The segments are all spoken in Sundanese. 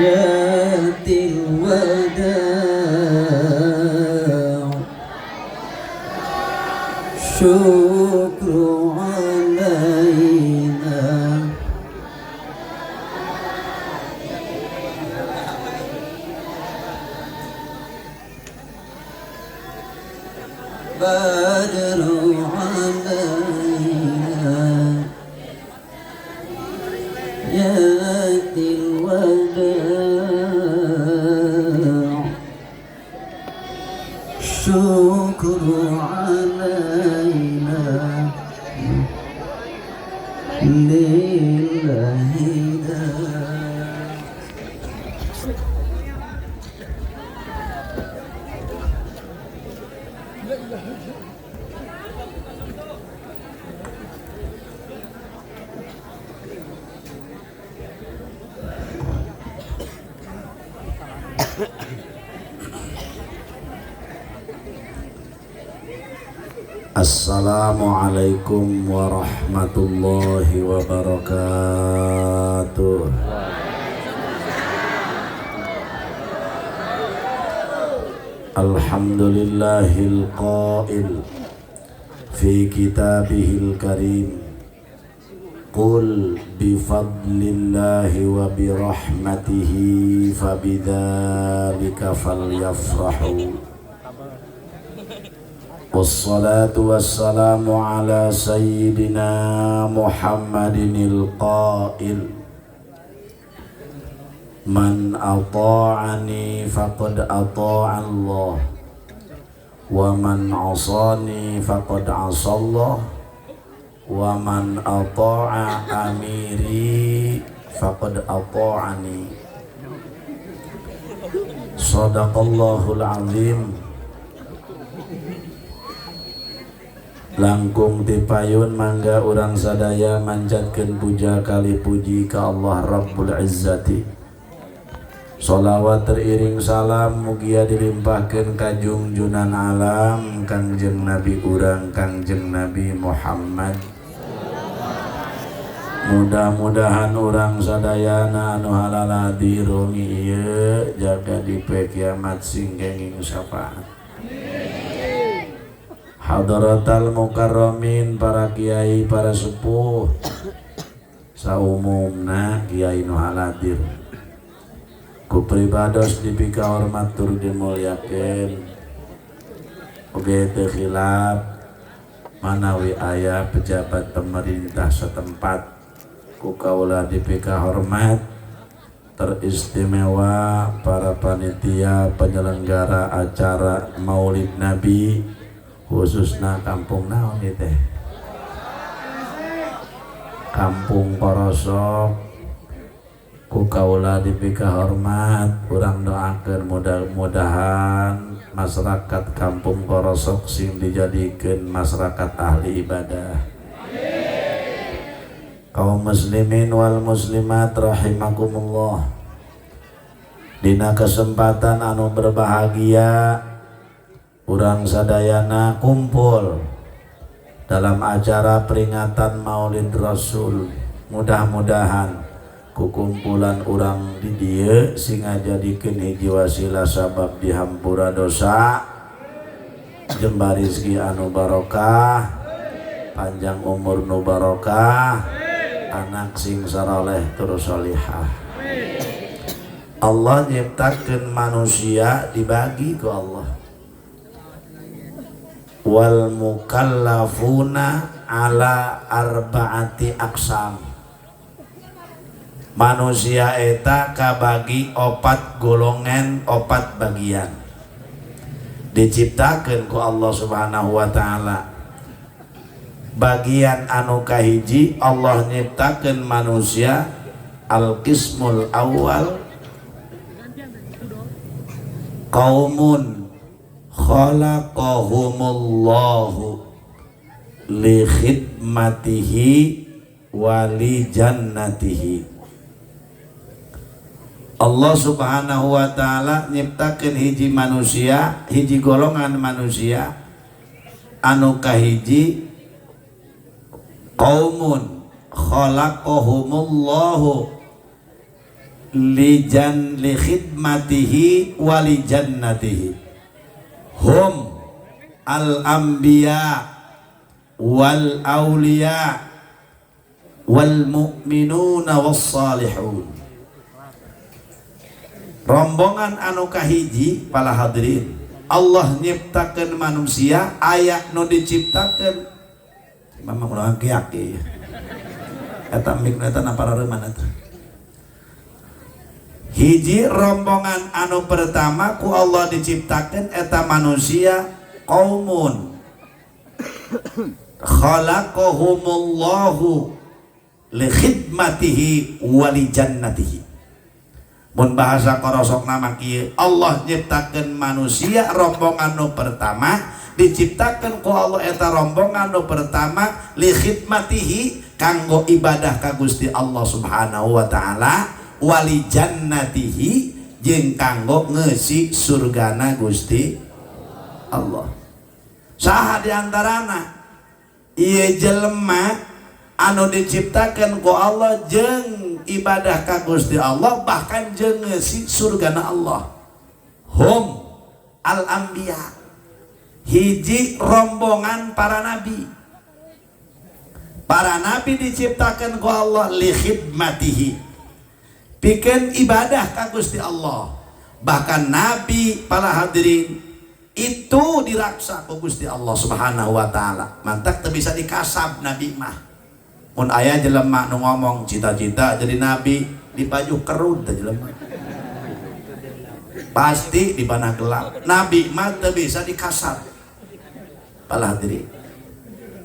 حجة الوداع شكر علينا بدر علينا يأتي الوداع شكر علينا لله Assalamualaikum warahmatullahi wabarakatuh. Alhamdulillahil qail fi kitabihil karim, qul bifadlillahi wa birahmatihi fabidzalika falyafrahu. Wassalatu wassalamu ala sayyidina Muhammadinil qail, man ata'ani faqad ata'a Allah, wa man 'asani faqad 'asa Allah, wa man ata'a amiri faqad ata'ani. Shadaqallahul azim. Langkung tipayun mangga urang sadaya manjatkeun puja kali puji ka Allah Rabbul Izzati. Sholawat teriring salam mugia dilimpahkeun ka junjunan alam Kangjeng Nabi urang Kangjeng Nabi Muhammad. Mudah-mudahan urang sadayana anu halal dirongi ieu jaga di poe kiamat sing kenging syafaat. Hadratal mukarramin, para kiai, para sepuh, saumumna kiai nu haladir, ku pribados dipika hormat tur dimulyakeun. Oge teu khilaf manawi aya pejabat pemerintah setempat, ku kaula dipika hormat teristimewa para panitia penyelenggara acara Maulid Nabi khususna kampung naon ieu teh, Kampung Korosok. Ku kaula dipika hormat, urang doakeun mudah-mudahan masyarakat Kampung Korosok sing dijadikeun masyarakat ahli ibadah. Kaum muslimin wal muslimat rahimakumullah, dina kesempatan anu berbahagia urang sadayana kumpul dalam acara peringatan Maulid Rasul. Mudah-mudahan kukumpulan urang di dieu sing ngajadikeun hiji wasilah sabab dihampura dosa, jembar rezeki anu barokah, panjang umur nu barokah, anak sing saroleh tur solihah. Allah nyiptakeun manusia dibagi ku Allah. Wal mukallafuna ala arba'ati aqsam. Manusia eta kabagi opat golongan, opat bagian. Diciptakeun ku Allah Subhanahu wa taala. Bagian anu kahiji Allah nyiptakeun manusia al-qismul awal, qaumun khalaqahumullahu li khidmatihi wa li jannatihi. Allah Subhanahu wa taala nyiptakeun hiji manusia, hiji golongan manusia anu kahiji qaumun khalaqahumullahu Lijan li khidmatihi wa li jannatihi. Hum al anbiya wal awliya wal mu'minuna was salihun. Rombongan anu kahiji para hadirin, Allah nyiptakeun manusia aya nu diciptakeun mamang urang kiak ieu. Eta mik eta naparareuman eta. Hiji rombongan anu pertama ku Allah diciptakeun eta manusia qaumun khalaqahumullahu li khidmatihi wa li jannatihi. Mun bahasa korosokna mah kieu, Allah nyiptakeun manusia rombongan nu pertama diciptakeun ku Allah eta rombongan nu pertama li khidmatihi kanggo ibadah ka Gusti Allah Subhanahu wa taala wali jannatihi jeung kanggo ngeusi surgana Gusti Allah. Saha di antarana ieu jelema anu diciptakeun ku Allah jeung ibadah ka Gusti Allah bahkan jeung ngeusi surgana Allah. Hum al anbiya, hiji rombongan para nabi. Para nabi diciptakeun ku Allah li khidmatihi, pikeun ibadah ka Gusti Allah. Bahkan nabi para hadirin itu diraksa ku Gusti Allah Subhanahu wa taala. Mantak teu bisa dikasab nabi mah. Mun aya jelema nu ngomong cita-cita jadi nabi dipajuh kerud teh jelema. Pasti di panah gelap. Nabi mah teu bisa dikasab. Para hadirin.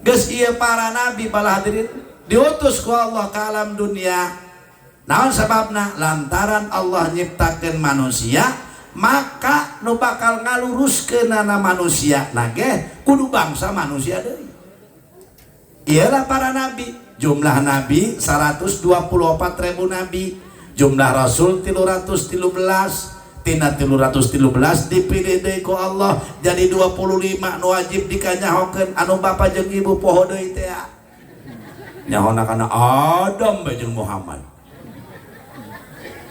Geus ieu para nabi para hadirin diutus ku Allah ke alam dunia. Naon sababna? Lantaran Allah nyiptakeun manusia, maka nu bakal ngaluruskeunana manusia nage kudu bangsa manusia deui. Iyalah para nabi. Jumlah nabi 124.000 nabi, jumlah rasul 313, tina 313 dipilih deui ku Allah jadi 25 nu wajib dikanyahokeun anu bapa jeung ibu poho deui teh. Nyahona kana Adam bae jeung Muhammad.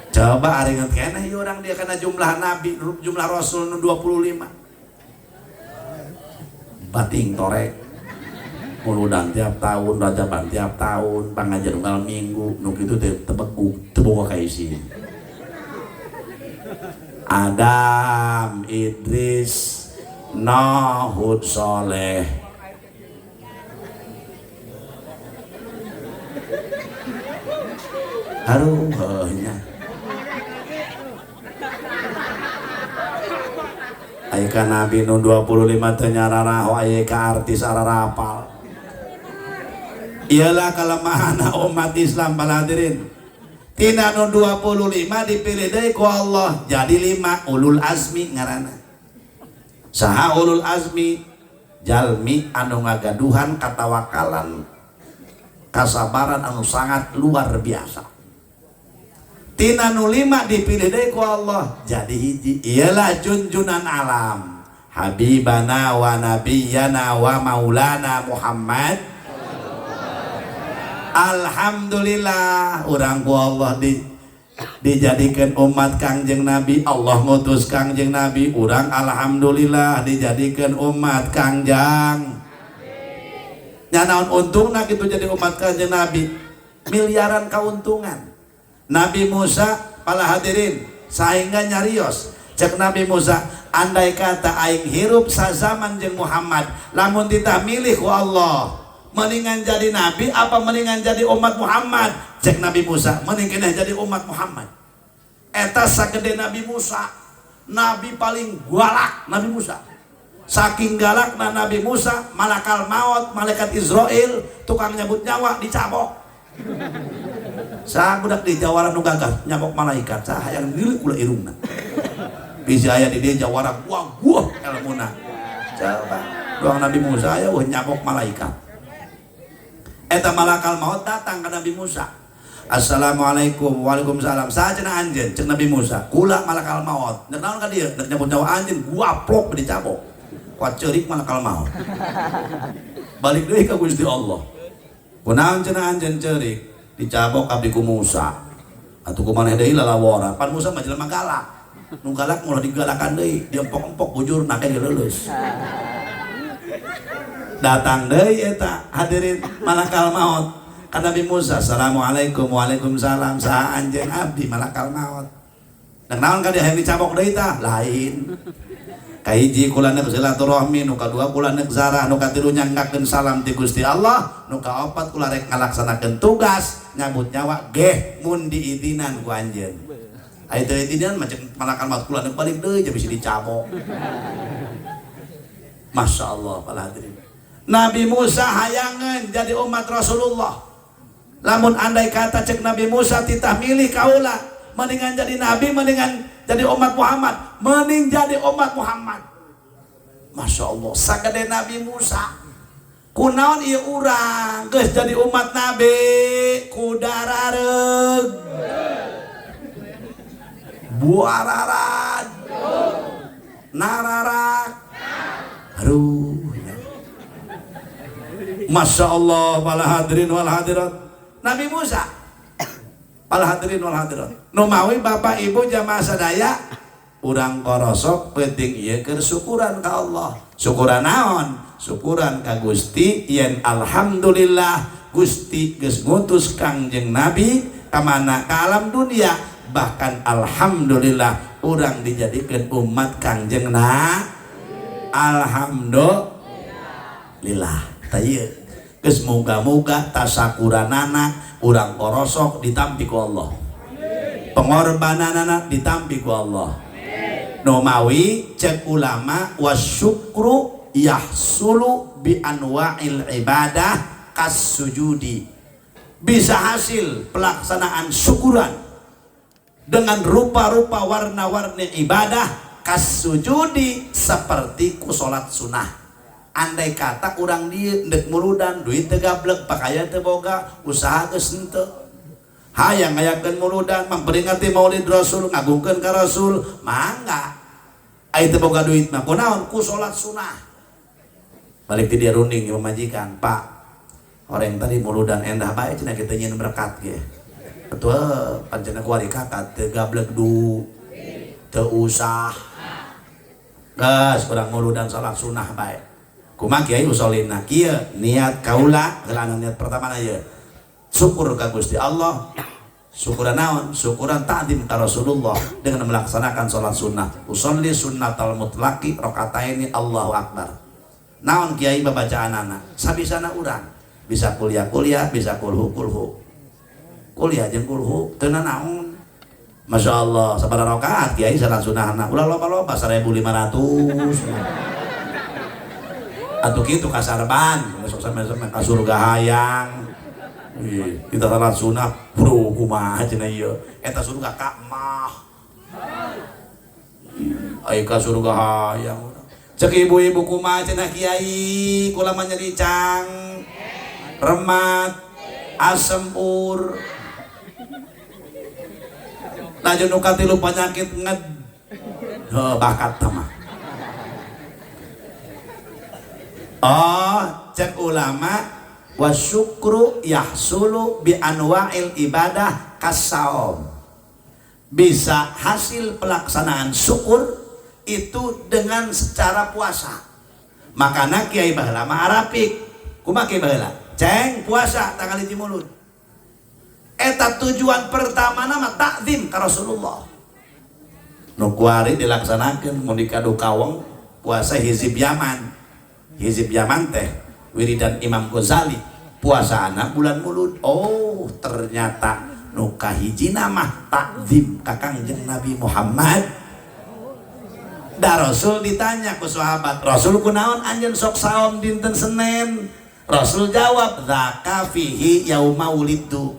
Coba aringet keneh ieu urang dia kana jumlah nabi, jumlah rasul nu 25. Bating torek. Muludan tiap tahun, rajaban tiap tahun, pangajar unggal minggu, nu kitu teh tebeguk, teu boga kaisi. Adam, Idris, Nuh, Hud, Soleh. Aduh, heuh nya. Aya ka nabi nu 25 teh nyararaho, aya ka artis ararapal. Ialah kelemahan umat Islam para hadirin. Tina nu 25 dipilih deui ku Allah jadi 5 ulul azmi ngaranna. Saha ulul azmi? Jalmi anu ngagaduhan katawakalan, kasabaran anu sangat luar biasa. Tina nu 5 dipilih deui ku Allah jadi hiji. Ialah junjunan alam, habibana wa nabiyana wa maulana Muhammad. Alhamdulillah urang ku Allah dijadikan umat Kangjeng Nabi, Allah ngutus Kangjeng Nabi, urang alhamdulillah dijadikan umat Kangjeng. Nya naon untungna kitu jadi umat Kangjeng Nabi? Miliaran keuntungan. Nabi Musa para hadirin sehingga nyarios cek Nabi Musa, andai kata aing hirup sazaman jeung Muhammad, lamun titah milih ku Allah mendingan jadi nabi apa mendingan jadi umat Muhammad? Cek Nabi Musa, mending keneh jadi umat Muhammad. Eta sagede Nabi Musa, nabi paling galak Nabi Musa. Saking galakna Nabi Musa, malakal maut, malaikat Israel, tukang nyabut nyawa dicabok. Saha budak di jawara nu gagah nyabok malaikat, saha hayang milik kula irungna. Bisi aya di dieu jawara gua gua elmuna. Coba doang Nabi Musa aya eueuh nyabok malaikat. Eta malakal maut datang ke Nabi Musa. Assalamualaikum, waalaikumsalam. Saha cenah anjeun? Cek Nabi Musa, kula malakal maut. Nek naon ka dieu? Nek nyabut nyawa anjeun, gua plok dicabok. Kuat ceurik malakal maut. Balik deui ka Gusti Allah. Kunaon cenah anjeun ceurik? Dicabok abdi ku Musa. Atuh kumaneh deui lalaworan. Pan Musa mah jelema galak. Nu galak ulah digalakan deui, diempok-empok bujurna ke leuleus. Datang deui eta hadirin malakal maut. Ka Nabi Musa, assalamualaikum, waalaikumsalam, saha anjeun abdi malakal maut. Dek naon ka dia hayang dicabok deui tah? Lain. Kahiji kula neuk silaturahmi, nu kadua kula neuk zarah, nu katilu nyanggakeun salam ti Gusti Allah, nu kaopat kula rek ngalaksanakeun tugas nyabut nyawa geh mun diizinan ku anjeun. Aya teu izinan mah cek malakal maut kula neuk balik deui bisa dicabok. Masya Allah para hadirin. Nabi Musa hayangeun jadi umat Rasulullah. Lamun andai kata cek Nabi Musa titah milih kaula, mendingan jadi nabi, mendingan jadi umat Muhammad, mending jadi umat Muhammad. Masya Allah, sagede Nabi Musa. Kunaon ieu urang geus jadi umat Nabi, kudarareug. Buararad. Nararak. Aduh. Masya Allah, para hadirin wal hadirat. Nabi Musa. Para hadirin wal hadirat. Nu mawi bapak ibu jamaah sadaya urang korosok penting ieu keur syukuran ka Allah. Syukuran naon? Syukuran ka Gusti yen alhamdulillah Gusti geus ngutus Kangjeng Nabi ka mana? Ka alam dunia. Bahkan alhamdulillah urang dijadikeun umat Kangjeng Nabi. Alhamdulillah. Tah ieu geus muga-muga tasakuranana urang korosok ditampi ku Allah. Pengorbananana ditampi ku Allah. Nu mawi cek ulama wasyukru yahsulu bi anwa'il ibadah kasujudi. Bisa hasil pelaksanaan syukuran dengan rupa-rupa warna-warni ibadah kasujudi seperti ku salat sunnah. Andai kata urang dieu ndek muludan duit teu gablek, pakaian teu boga, usaha geus henteu. Hayang ngayakeun muludan memperingati Maulid Rasul, ngagungkeun ka Rasul, mangga. Ai teu boga duit mah kunaon? Ku salat sunnah. Balik ti dia runding ieu pamajikan, Pak. Orang tadi muludan endah bae cenah kita nyieun berkat ge. Betul, pancen kuari kakak teu gablek du teu usah. Geus urang muludan salat sunnah bae. Kumaha kiai usolina kieu niat kaula heula niat pertama na ieu. Syukur ka Gusti Allah. Syukuran naon? Syukuran ta'zim ka Rasulullah dengan melaksanakan salat sunnah. Usolli sunnatal mutlaqi rakaataini Allahu akbar. Naon kiai babacaanana? Sabisana urang. Bisa kuliah-kuliah, bisa kulhu-kulhu. Kuliah jeung kulhu teu naon. Masya Allah, sabaraha rakaat kiai salat sunnahna? Ulah loba-loba 1500. Atuh kitu kasarban, besok sampe-sampe ka surga hayang. Ih, kita salat sunah, bro, kumaha cenah ieu? Eta surga ka mah. Ai ka surga hayang. Cek ibu-ibu kumaha cenah kiai, kula mah nyeri cang, remat, asem ur. Laju nu katilu penyakit nged. Heuh, bakat tah mah. Oh, cek ulama wasyukru yahsulu bi anwa'il ibadah kasaum. Bisa hasil pelaksanaan syukur itu dengan secara puasa. Makana kiai baheula mah arapik. Kumaha kiai baheula? Ceng puasa tanggal 1 Mulud. Eta tujuan pertama nama takzim ka Rasulullah. Nu kuari dilaksanakeun mun dikadu kaweng puasa hizib Yaman. Hizib Yaman teh wiridan Imam Ghazali puasa anak bulan Mulud. Oh, ternyata nu kahiji mah takzim ka Kangjeng Nabi Muhammad. Da Rasul ditanya ku sahabat, Rasul kunaon anjeun sok saum dinten Senin? Rasul jawab, dzaka fihi yauma wulidtu.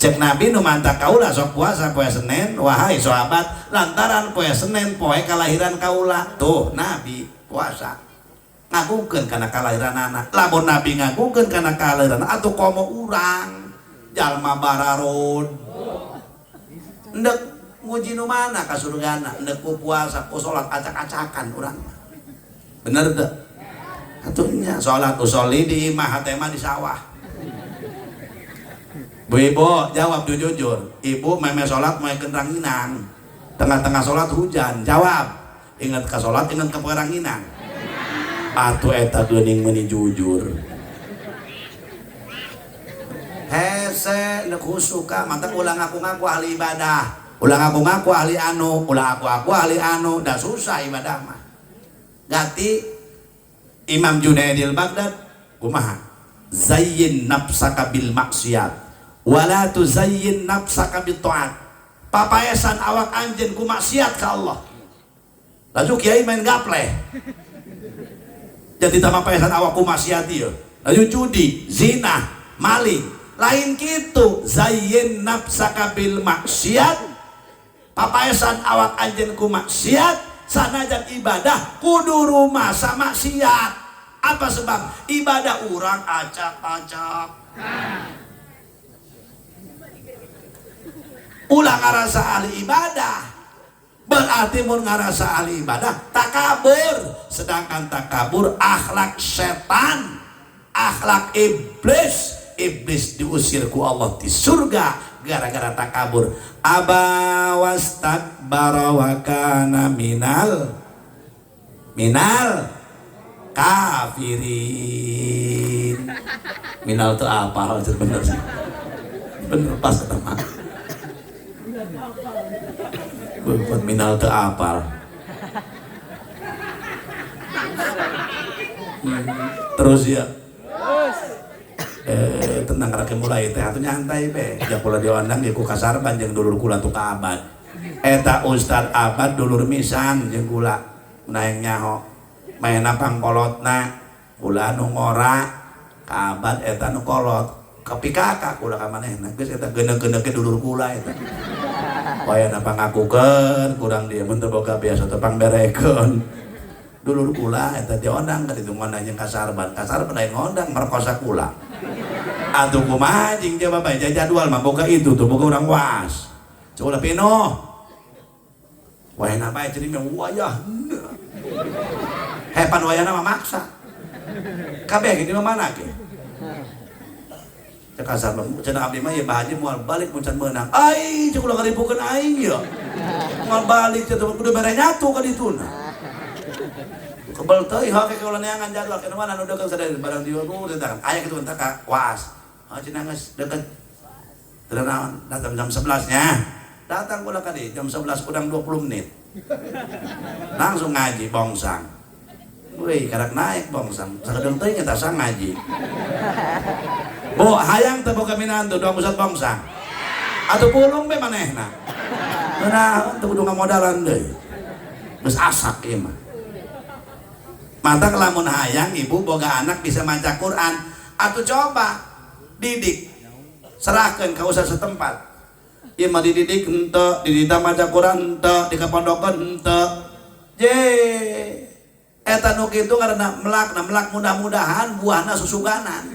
Cek Nabi nu mantap kaula sok puasa poe Senin, wahai sahabat, lantaran poe Senin poe kalahiran kaula. Tuh Nabi puasa. Ngagungkeun kana kalahiran anak. Lamun Nabi ngagungkeun kana kalahiran atuh komo urang jalma bararod. Endek nguji nu mana ka surgana, endek ku puasa, ku salat acak-acakan urang. Bener teu? Atuh nya salat usolli di imah hate mah di sawah. Bu ibu jawab jujur, ibu meme sholat moekeun ranginang, tengah-tengah sholat hujan, jawab ingat ke sholat ingat ke ranginang. Atuh eta geuning meuni jujur. Hese nu suka mantap ulah ngaku-ngaku ahli ibadah, ulah ngaku-ngaku ahli anu, ulah aku-aku ahli anu, dah susah ibadah mah. Ganti Imam Junaidil Baghdad kumaha? Zayyin nafsaka bil maksiat wala tuzayyin nafsaka bit ta'at. Papaesan awak anjeun ku maksiat ka Allah. Laju kiai main gapleh. Jadi tambah papaesan awak ku maksiat ieu. Laju judi, zina, maling. Lain kitu, zayyin nafsaka bil maksiat. Papaesan awak anjeun ku maksiat, sanajan ibadah kudu rumasa maksiat. Apa sebab? Ibadah urang acak-acak. Ulah ngarasa ahli ibadah, berarti mun ngarasa ahli ibadah takabur, sedangkan takabur akhlak setan, akhlak iblis. Iblis diusir ku Allah di surga gara-gara takabur. Aba wastakbara wa kana minal minal kafirin. Minal itu apa? Bener sih, bener pas ketemu. Buat minal itu apal. Terus ya. Tenang rakyat mulai teh atuh nyantai be. Ja kula diondang di ku kasarban jeung dulur kula tuh ka abad. Eta ustad abad dulur misan jeung kula naeng nyaho. Maena pangkolotna kula nu ngora ka abad eta nu kolot. Kapikaka kula ka manehna geus eta geuneuh-geuneuh dulur kula eta. Wayana pangakukeun kurang dia mun teu boga biasa teu pangberekeun. Dulur kula eta diondang ka ditu ngondang jeung kasarban. Kasarban lain ngondang merkosa kula. Atuh kumaha jeung coba bae jadwal mah boga itu tuh boga urang was. Coba pino. Wayana bae jadi mah wayah. Hepan wayana mah maksa. Kabeh ge di mana ge? Cek kasar cenah abdi mah ye bahaji moal balik mun can meunang. Ai cek ulah ngaripukeun aing ye. Moal balik cenah kudu mere nyatu ka dituna. Kebel teuing hake ulah neangan jadwal kana mana nu deukeut sadaya barang dieu nu teh aya kitu teh ka waas. Oh cenah geus deukeut. Teu naon datang jam 11 nya. Datang kula ka dieu jam 11 kurang 20 menit. Langsung ngaji bongsang. Wih, karak naik bongsang. Sakedeung teuing eta sang ngaji. Bu, hayang teu boga minantu doang pusat bongsang. Atuh pulung be manehna. Nah, teu kudu ngamodalan deui. Geus asak ieu mah. Mata lamun hayang ibu boga anak bisa maca Quran, atuh coba didik. Serahkeun ka ustaz setempat. Ieu mah dididik henteu, didita maca Quran henteu, dikapondokeun henteu. Je eta nu kitu karena melak, nah melak mudah-mudahan buahna susuganan.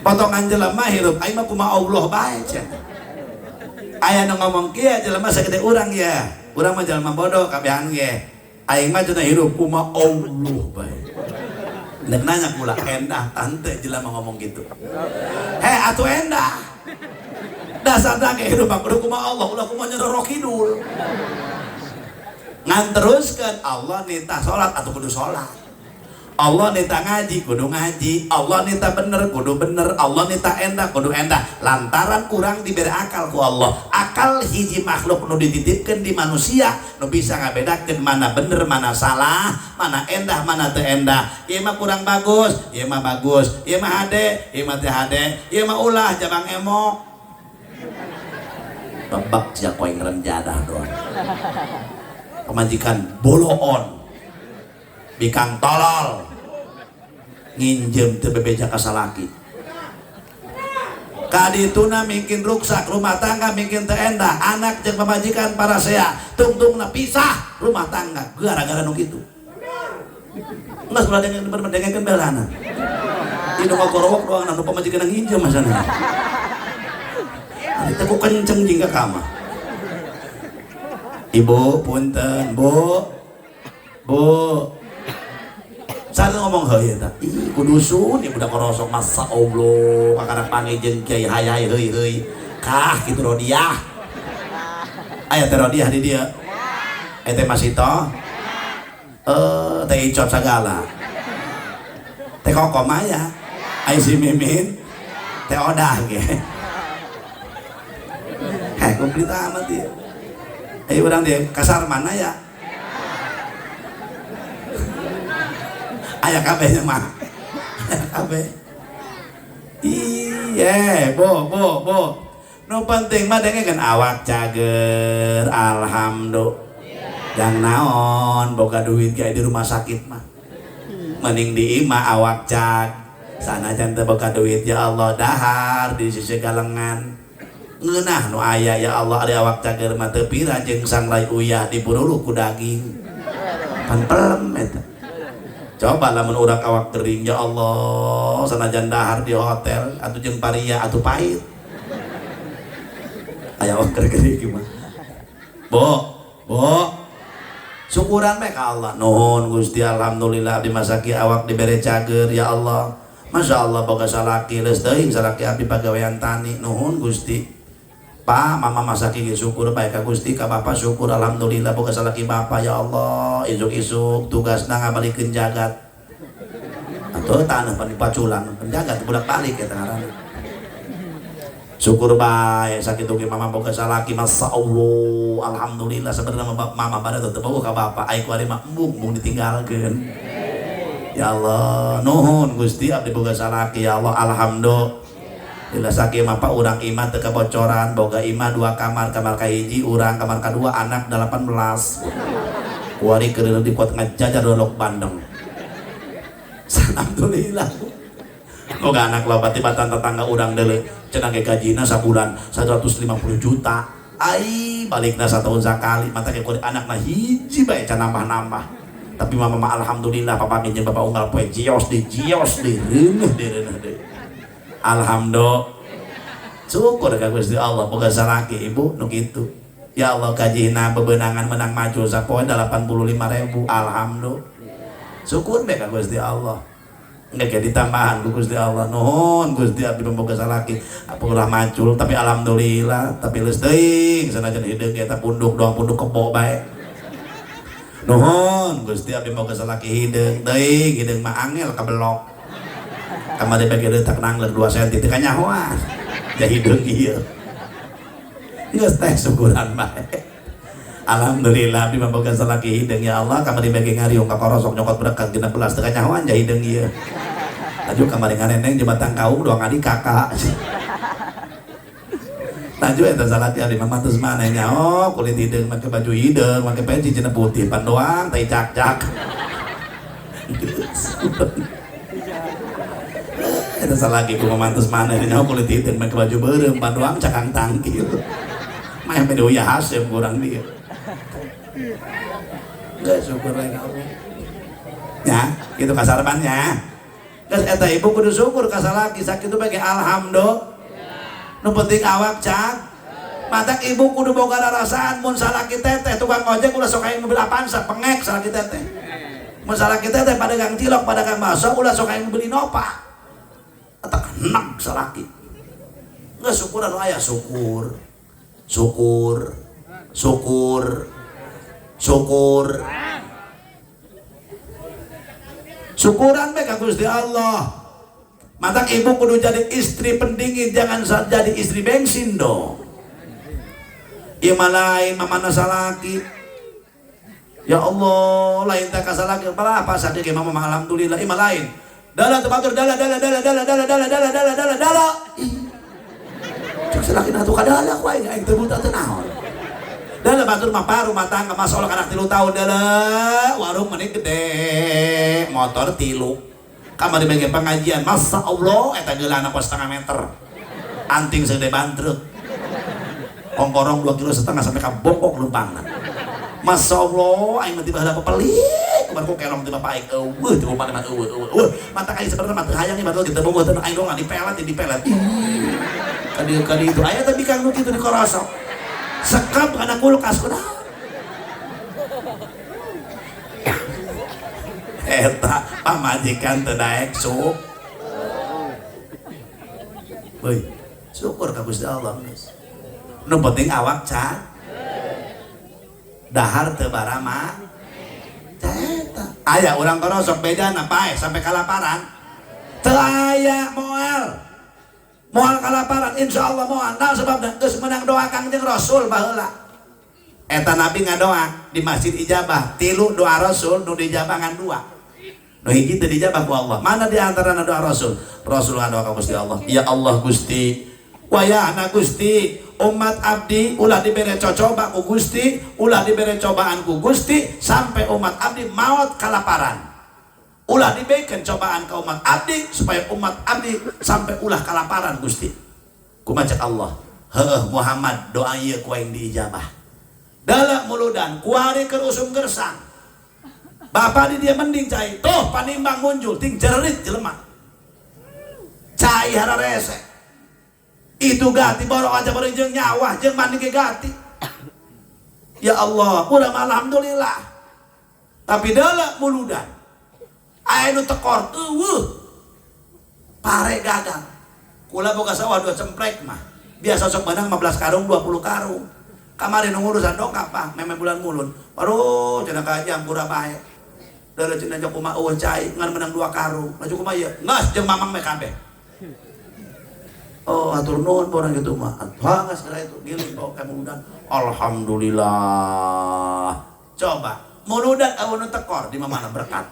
Potongan jelema hirup aing mah kumaha Allah bae cenah. Aya nu ngomong kieu jelema sagede urang ya. Urang mah jelema bodoh kabehan ge. Aing mah cenah hirup kumaha Allah bae. Nek nanya kula endah tante jelema ngomong gitu. Heh atuh endah. Dasar ge hirup mah kudu kumaha Allah ulah kumaha Nyai Kidul. Ngan teruskan Allah nitah sholat atau kudu sholat, Allah nitah ngaji kudu ngaji, Allah nitah bener kudu bener, Allah nitah endah kudu endah. Lantaran kurang diberi akal ku Allah. Akal hiji makhluk nu dititipkeun di manusia nu bisa ngabedakeun mana bener mana salah, mana endah mana teu endah. Ieu mah kurang bagus, ieu mah bagus, ieu mah hade, ieu mah teu hade, ieu mah ulah jabang emok. Bebak sia koing renjadah doang. Pemajikan boloon bikang tolol nginjem teu bebeja ka salaki kadituna mingkin ruksak rumah tangga mingkin teu endah anak jeung pamajikan parasea tungtungna pisah rumah tangga gara-gara nu kitu geus ulah dengekeun belana ieu nu ngagorowok doang nu pamajikan nginjem masana teh ku kenceng jeung ka kamar. Ibu punten, Bu. Bu. Saha ngomong heuy eta? Ih, kudusun ieu budak korosok masa Allah, kakara panggih jeung kiai hay hay heuy heuy. Kah kitu rodiah. Aya teh rodiah di dieu. Aya teh Masito. Teh Icot sagala. Teh Kokom aya. Aya si Mimin. Teh Odah ge. Heh, komplit amat ieu. Ayo urang dia kasar mana ya? Aya kabeh nya mah. Aya kabeh. Iye, bo bo bo. Nu penting mah dengekeun awak cager, alhamdulillah. Jang naon boga duit kayak di rumah sakit mah. Mending di imah awak cag. Sanajan teu boga duit ya Allah dahar di sisi galengan. Ngeunah nu aya ya Allah ari awak cager mah teu pira jeung sangrai uyah diburulu ku daging. Pan pelem eta. Coba lamun urang awak kering ya Allah sanajan dahar di hotel atuh jeung paria atuh pahit. Aya awak kering gimana? Bo, bo. Syukuran bae ka Allah. Nuhun Gusti alhamdulillah abdi masaki awak dibere cager ya Allah. Masya Allah boga salaki leus teuing salaki abdi pagawean tani. Nuhun Gusti. Pak, mama masaki ge syukur bae ka Gusti, ka bapa syukur alhamdulillah boga salaki bapa ya Allah. Isuk-isuk tugasna ngabalikeun jagat. Atuh tanah pan dipaculan, penjagat bolak-balik eta ngaranna. Syukur bae sakitu ge mama boga salaki masya Allah alhamdulillah sebenarnya mama pada teu boga ka bapa ai ku ari mah embung embung ditinggalkeun. Ya Allah nuhun Gusti abdi boga salaki ya Allah alhamdulillah. Bila sakieu mah pak urang imah teu kabocoran boga imah 2 kamar, kamar kahiji urang, kamar kadua anak 18. Kuari keur di kuat ngajajar dolok bandeng. Alhamdulillah. Boga anak loba tibatan tetangga urang deuleu cenah ge gajina sabulan 150 juta. Ai balikna satahun sakali mata ge kuari anakna hiji bae can nambah-nambah. Tapi mama mah alhamdulillah papa jeung bapak unggal poe jios di jios di reuneuh di reuneuh deui. Alhamdulillah. Syukur ka Gusti Allah boga salaki ibu nu kitu. Ya Allah gajina bebenangan menang maju sapoe 85.000 alhamdulillah. Syukur bae ka Gusti Allah. Enggak jadi tambahan ku Gusti Allah. Nuhun Gusti abdi boga salaki. Apa ulah macul tapi alhamdulillah tapi leus teuing sanajan hideung eta punduk doang punduk kebo bae. Nuhun Gusti abdi boga salaki hideung teuing hideung mah angel kabelok. Kamari bagi letak nangler 2 cm teu kanyahoan. Ja hideung ieu. Geus teh syukuran bae. Alhamdulillah abdi mah boga salaki hideung ya Allah kamari bagi ngariung ka korosok nyokot berkat 16 teu kanyahoan ja hideung ieu. Laju kamari ngarendeng jembatan kaung doang adi kakak. Laju eta salaki abdi mah mantus maneh nya oh kulit hideung make baju hideung make peci cenah putih pan doang tai cak-cak. Eta salaki ku mantus maneh nya kulit hideung make baju beureum pan doang cakang tangkil. Mah yang beda ya Hasim kurang dia. Enggak syukur lagi Allah. Ya, gitu kasarmannya. Geus eta ibu kudu syukur ka salaki sakitu bae alhamdulillah. Nu penting awak cak. Matak ibu kudu boga rarasaan mun salaki teteh tukang ojek ulah sok hayang mobil Avanza pengek salaki teteh. Mun salaki teteh padagang cilok padagang bakso ulah sok hayang mobil Innova. Eta enak salaki. Geus syukur anu aya syukur. Syukur, syukur, syukur. Syukuran bae ka Gusti Allah. Matak ibu kudu jadi istri pendingin, jangan jadi istri bensin dong. Ieu mah lain mamana salaki. Ya Allah, lain teh ka salaki malah apa sakieu ge mama alhamdulillah ieu mah lain. Dalah teu batur dalah dalah dalah dalah dalah dalah dalah dalah dalah dalah. Cek salaki na atuh kadala ku aing aing teu buta teu naon. Dalah batur mah rumah tangga masalah anak 3 tahun dalah warung meni gede motor 3 kamari bagian pengajian masa Allah eta geulana kos setengah meter anting segede bantrek kongkorong 2,5 kilo sampai ka bongkok lumpangan Masya Allah aing mah tiba heula pepelik kumaha ku kelong tiba paik eueuh tiba mana mah eueuh eueuh eueuh mata aing sebenarnya mah teu hayang ieu batur kita bogoh teu aing dong dipelet kadi itu aya teh bikang nu kitu di korosok sekap kana kulkas kunaon Eta pamajikan teu daek sup. Euy, syukur ka Gusti Allah geus. Nu penting awak ca. Dahar teu barama. Eta aya urang kono sok bejana pae sampai kalaparan. Teu aya moal. Moal kalaparan insyaallah moal. Nah sebabna geus meunang doa Kangjeng Rasul baheula. Eta Nabi ngadoa di Masjid Ijabah, tilu doa Rasul nu dijabah ngan dua. Nu hiji teu dijabah ku Allah. Mana di antarana doa Rasul? Rasul ngadoa ka Gusti Allah. Ya Allah Gusti, wayahna Gusti, umat abdi ulah dibere cocoba ku Gusti, ulah dibere cobaan ku Gusti sampai umat abdi maot kalaparan. Ulah diberikan cobaan ke umat abdi supaya umat abdi sampai ulah kalaparan Gusti. Kumaha cek Allah? Heuh Muhammad doa ieu ku aing diijabah. Dalam muludan kuari keur usum gersang. Bapak di dia mending cai. Tuh panimbang muncul ting jerit jelema. Cai hararese. Itu gati borok aja bareng jeung nyawa jeung mandi ge gati. Ya Allah, urang alhamdulillah. Tapi dalam muludan aya nu tekor eueuh. Pare gagal. Kula boga sawah 2 cemprek mah. Biasa sok menang 15 karung 20 karung. Kamari nu ngurusan dongkap pak, memang bulan mulun. Aduh, cenah ka jam pura bae. Deuleu cenah jauh kumaha eueuh cai ngan menang 2 karung. Laju kumaha ieu? Geus jeung mamang me kabeh. Oh, atur nuhun orang gitu mah. Atuh geus geura itu giling bawa ka muludan. Alhamdulillah. Coba muludan eueuh nu tekor di mana berkat.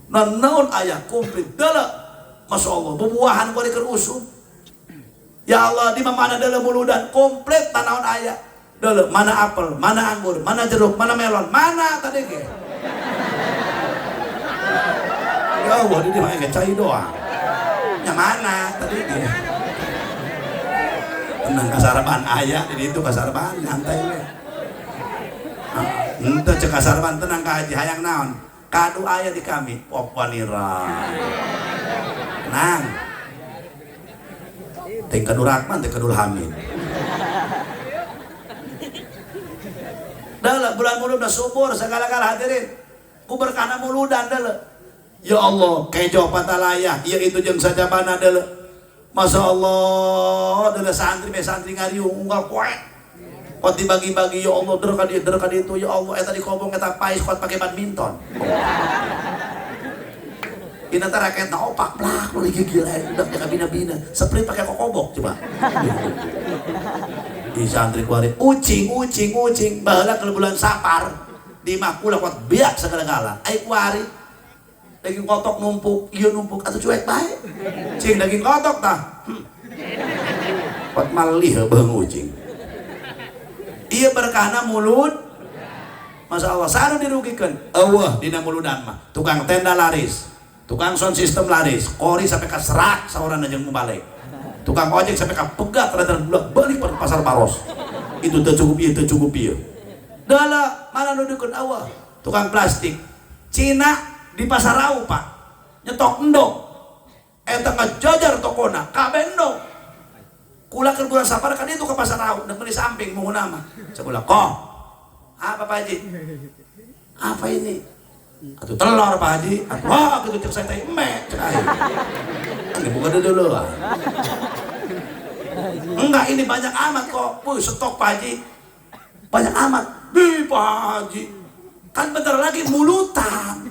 Naon aya komplit deuleu. Masya Allah, bubuahan kuari keur usum. Ya Allah, di mana deuleu muludan komplit tanaon aya. Deuleu, mana apel, mana anggur, mana jeruk, mana melon, mana tadi ge. Ya Allah, di mah ge cai doang. Nya mana tadi ge. Tenang kasaraban aya di ditu kasaraban nyantai we. Henteu cek kasaraban tenang ka haji hayang naon? Kadu aya di kami, popanira. Tenang. Ting kadu Rahman, ting kadu Hamid. Dalam bulan mulud udah subur segala-gala hadirin. Ku berkahna muludan deuleu. Ya Allah, kejo patalaya, ieu itu jeung sajabana deuleu. Masya Allah, deuleu santri be santri ngariung unggal poe. Kot dibagi-bagi ya Allah, der ka dieu, der ka ditu ya Allah, eta dikobong eta paes kot pake badminton. Dina teh raketna opak plak lu gila udah ka bina-bina. Sprint pake kokobok coba. Di santri kuari ucing ucing ucing baheula keur bulan Sapar di imah kula kuat biak segala-gala ai kuari daging kotok numpuk ieu numpuk atuh cuek bae cing daging kotok tah kuat malih beung ucing ieu berkahna mulut Masya Allah sanu dirugikeun eueuh dina muludan mah tukang tenda laris tukang sound system laris kori sampai ka serak saurana jeung mubalik tukang ojek sampai ka pegat rada bulat balik pada pasar Baros itu teu cukup ieu teu cukup ieu dala mana nudukeun awal tukang plastik Cina di pasar Rau Pak nyetok endog eta ngajajar tokona kabeh endog kula keur bulan Sapar kan itu ke pasar Rau deuk meuli samping muhuna mah cek kula koh apa Pak Haji apa ini atuh telur Pak Haji atuh wah kitu cek saya teh eme cek aing ini bukan dulu ah. Enggak ini banyak amat kok. Wuh, stok Pak Haji. Banyak amat. Bi Pak Haji. Kan bentar lagi mulutan.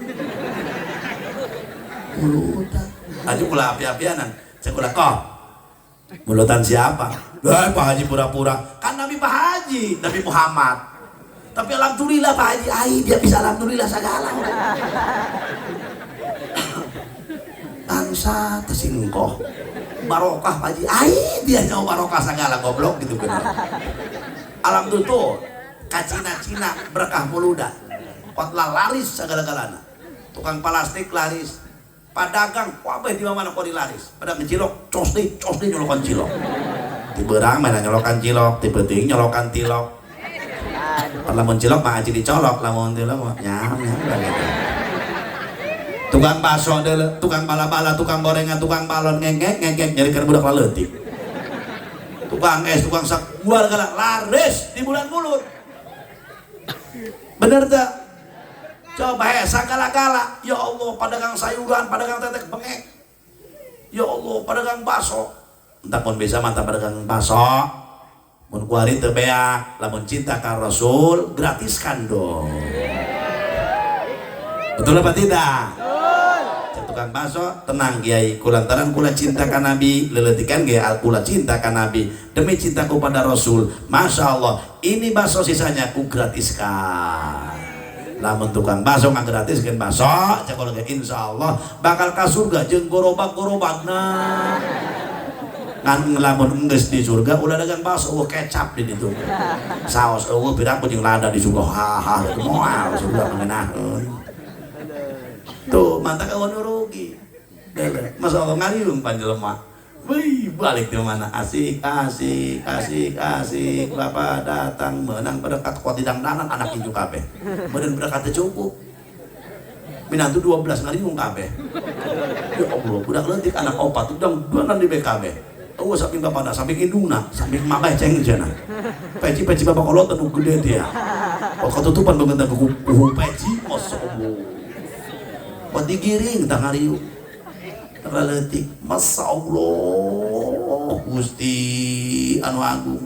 Mulutan. Aja kula api-apianan. Cek kula kok. Mulutan siapa? Lah Pak Haji pura-pura. Kan Nabi Pak Haji, Nabi Muhammad. Tapi alhamdulillah Pak Haji, ai dia bisa alhamdulillah segala. Bangsa tersingkoh barokah Pak Haji, ai dia nyawa barokah segala goblok gitu kan. Alhamdulillah tuh kacina-cina berkah muludan kotla laris segala-galana tukang plastik laris padagang wabeh di mana kori laris pada ngecilok cosdi cosdi nyolokan cilok di berang mana nyolokan cilok di penting nyolokan tilok lamun cilok mah aji dicolok lamun tilok mah nyam nyam gitu. Tukang bakso deuleu, tukang bala-bala, tukang gorengan, tukang balon ngengek ngengek nyarikeun budak laleutik. Tukang es, tukang sak, bual galak laris di bulan mulut. Bener tak? Coba he sagala-gala. Ya Allah padagang sayuran, padagang tetek bengek. Ya Allah padagang bakso. Entah pun bisa mantap padagang bakso. Mun kuari teu beak, lamun cinta ka Rasul gratiskan dong. Betul apa tidak? Betul. Tukang bakso tenang kiai, kulantaran kula cinta ka Nabi, leletikan kiai kula cinta ka Nabi, demi cintaku pada Rasul. Masya Allah, ini bakso sisanya ku gratiskan. Lamun tukang bakso ngagratiskeun bakso, cek kula ge insyaallah bakal ka surga jeung gorobak-gorobakna. Ngan lamun geus di surga ulah dagang bakso eueuh kecap di ditu. Saos eueuh piraku jeung lada di surga. Haha, moal surga mengenaheun. Tuh, mantak eueuh nu rugi. Masya Allah ngariung panjelema. Wih, balik di mana? Asik, asik, asik, asik. Bapak datang menang berkat kuat di dangdanan anak inju kabeh. Meureun berkat teu cukup. Minantu 12 ngariung kabeh. Ya Allah, budak leutik anak opat dangdanan di BKB. Oh, samping bapana, samping indungna, samping mamah ceng cenah. Peci-peci bapak kolot anu gede dia. Oh, ketutupan banget buku peci, masya Allah. Buat digiring tah ngariung. Leutik, masya Allah, Gusti anu agung.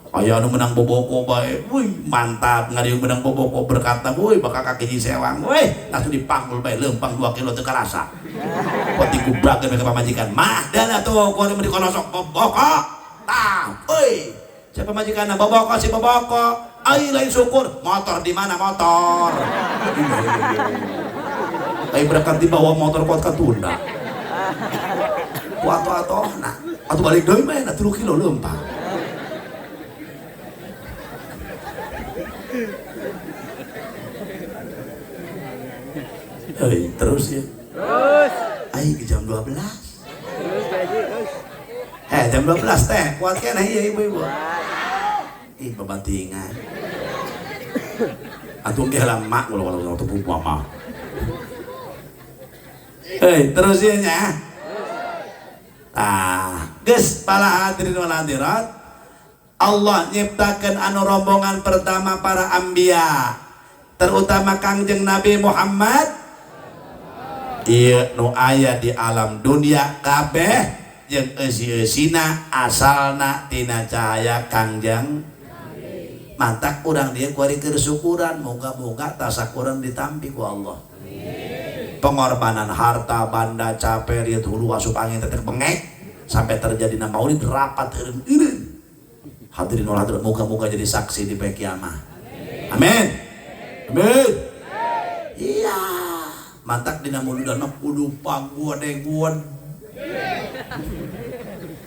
Aya anu menang boboko bae. Wih, mantap ngariung menang boboko berkata, wih bakal kaki sewang. Wih, langsung dipanggul bae lempang 2 kilo teu karasa. Buat digubrakeun ka pamajikan. Mah dana tuh kuari mah dikonosok boboko. Tah, wih. Siapa pamajikanna boboko si boboko. Ai lain syukur, motor di mana motor? Ai berkat dibawa motor kuat katunda. Kuat atoh-atohna. Atuh balik deui mah 3 kilo lempang. Hei, terus ya. Terus. Ai ke jam 12. Terus gaji, terus. Jam 12 teh, kuat keneh ieu ibu-ibu. Ih, babantingan. Atuh ge lama ulah tepung mama. Hei, terus ieu nya. Tah, geus para hadirin wal hadirat. Allah nyiptakeun anu rombongan pertama para anbiya, terutama Kangjeng Nabi Muhammad. Ieu nu aya di alam dunia kabeh jeung eusi-eusina asalna tina cahaya Kangjeng. Mantak urang dieu kuari keur syukuran, moga-moga tasakuran ditampi ku Allah. Pengorbanan harta, banda, capek, rieu hulu asup angin tetek bengek sampai terjadi na maulid rapat eureun-eureun. Hadirin wal hadirat, moga-moga jadi saksi di poe kiamah. Amin. Amin. Iya. Mantak dina muludan mah kudu paguan-eguan.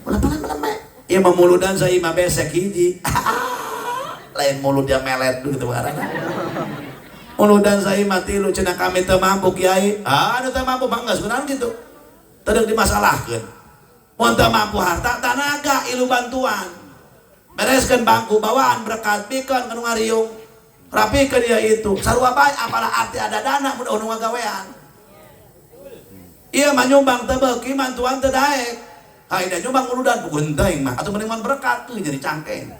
Ulah-ulah. Ieu mah muludan saimah besek hiji. Lain mulut dia melet gitu ngaranna. Muludan saimah tilu cenah kami teu mampu kiai. Ah, anu teu mampu mah geus kunaon kitu. Teu dimasalahkeun. Mun teu mampu harta tanaga ilu bantuan. Bereskeun bangku bawaan berkat pikeun ka nu ngariung. Rapikeun ieu itu. Sarua bae apalah arti ada dana mun eueuh nu ngagawean. Ieu mah nyumbang teu beuki mantuan teu daek. Haida nyumbang muludan bukan teuing mah atuh mending mun berkat teu jadi cangkeng.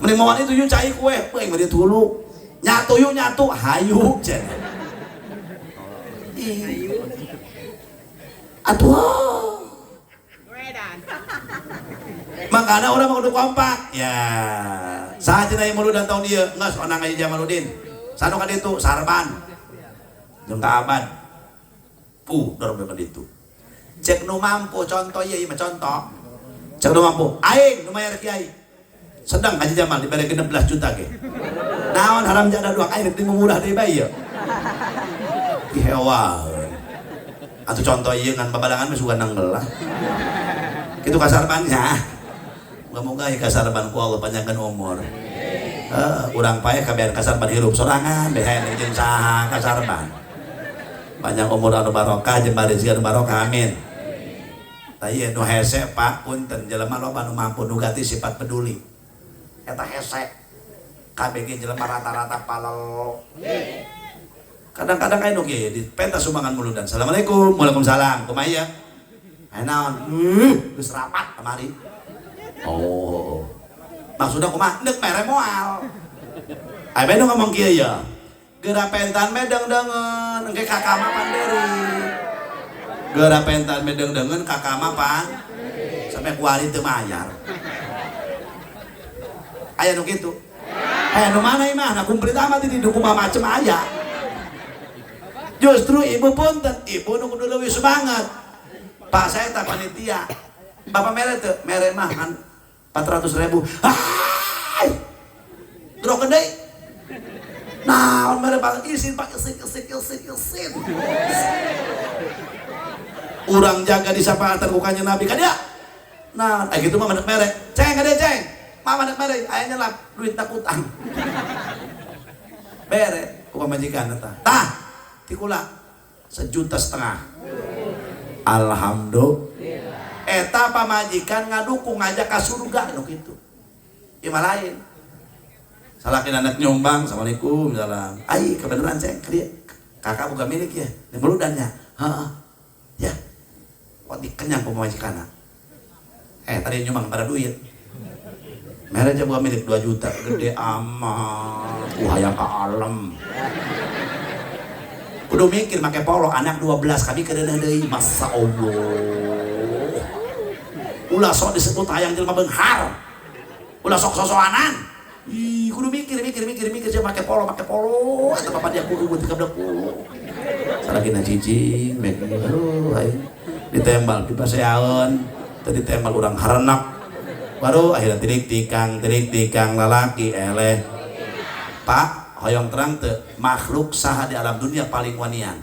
Mending mawan itu yuk cai kue, euy mah tulu. Nyatu yuk nyatu hayu cenah. Atuh. Makanya orang mau kudu kompak. Ya, saha cenah muludan tahun ieu? Geus onang aja Jamaludin. Sanu ka ditu Sarban. Jeung ka Abad. Dorong ka ditu. Cek nu mampu contoh ieu ieu mah contoh. Cek nu mampu, aing nu mayar kiai. Sedang Haji Jamal dibere 16 juta ge. Naon haram jadah doang aing deui murah deui bae ieu. Dihewa. Atuh contoh ieu ngan babalangan mah sugan nenggel lah. Kitu kasarbannya. Moga-moga ya kasarban ku Allah panjangkeun umur. Urang paeh kabehan kasarban hirup sorangan behean jeung saha kasarban. Panjang umur anu barokah jeung rezeki anu barokah amin. Tah ieu nu hese Pak punten jelema loba nu mampu nu ganti sifat peduli. Eta hese. KBG jelema rata-rata palel. Kadang-kadang aya nu kieu di pentas sumbangan muludan. Assalamualaikum. Waalaikumsalam. Kumaha ieu? Aya naon? Geus rapat kamari. Oh. Maksudna kumaha? Deuk mere moal. Aya nu ngomong kieu ya. Geura pentan me deung-deungeun engke kakak mah panderi. Geura pentan me deung-deungeun kakak mah pan sampai kuari teu mayar. Aya nu kitu. Aya nu mana imah? Nah kumplit amat di dukung macem aya. Justru ibu punten, ibu nu kudu leuwih semangat. Pak saya tak panitia. Bapak mere teu? Mere mah kan 400.000. Hai. Drokeun deui. Naon mere Pak isin Pak isin isin isin isin. Urang jaga di syafaatan ku Kanjeng Nabi ka dia. Nah, gitu mah menek mere. Ceng ka dia ceng. Mama menek mere, aya nyelap duit utang. Bere ku pamajikan eta. Tah, tikula 1,5 juta. Alhamdulillah. Eta pamajikan ngadukung ngajak ka surga nu kitu. Ieu mah lain. Salakina anak nyumbang, assalamualaikum, salam. Ai kebenaran ceng, ka dieu. Kakak boga milik ya, di meludannya. Heeh. Ya. Kok dikenyang ku pamajikanna. Tadi nyumbang pada duit. Mere aja boga milik 2 juta, gede amat. Hayang ka alam. Kudu mikir make polo anak 12 kami kedeuneuh deui, masa Allah. Ulah sok disebut hayang jelema beunghar. Ulah sok sosoanan. Ih, kudu mikir mikir mikir mikir sia make polo eta bapak dia kudu 30. Salakina cicing, aduh aing ditembal di paseaeun, teu ditembal urang harenak. Baru akhirnya tirik tikang lalaki eleh. Pak, hoyong terang teu makhluk saha di alam dunia paling wanian.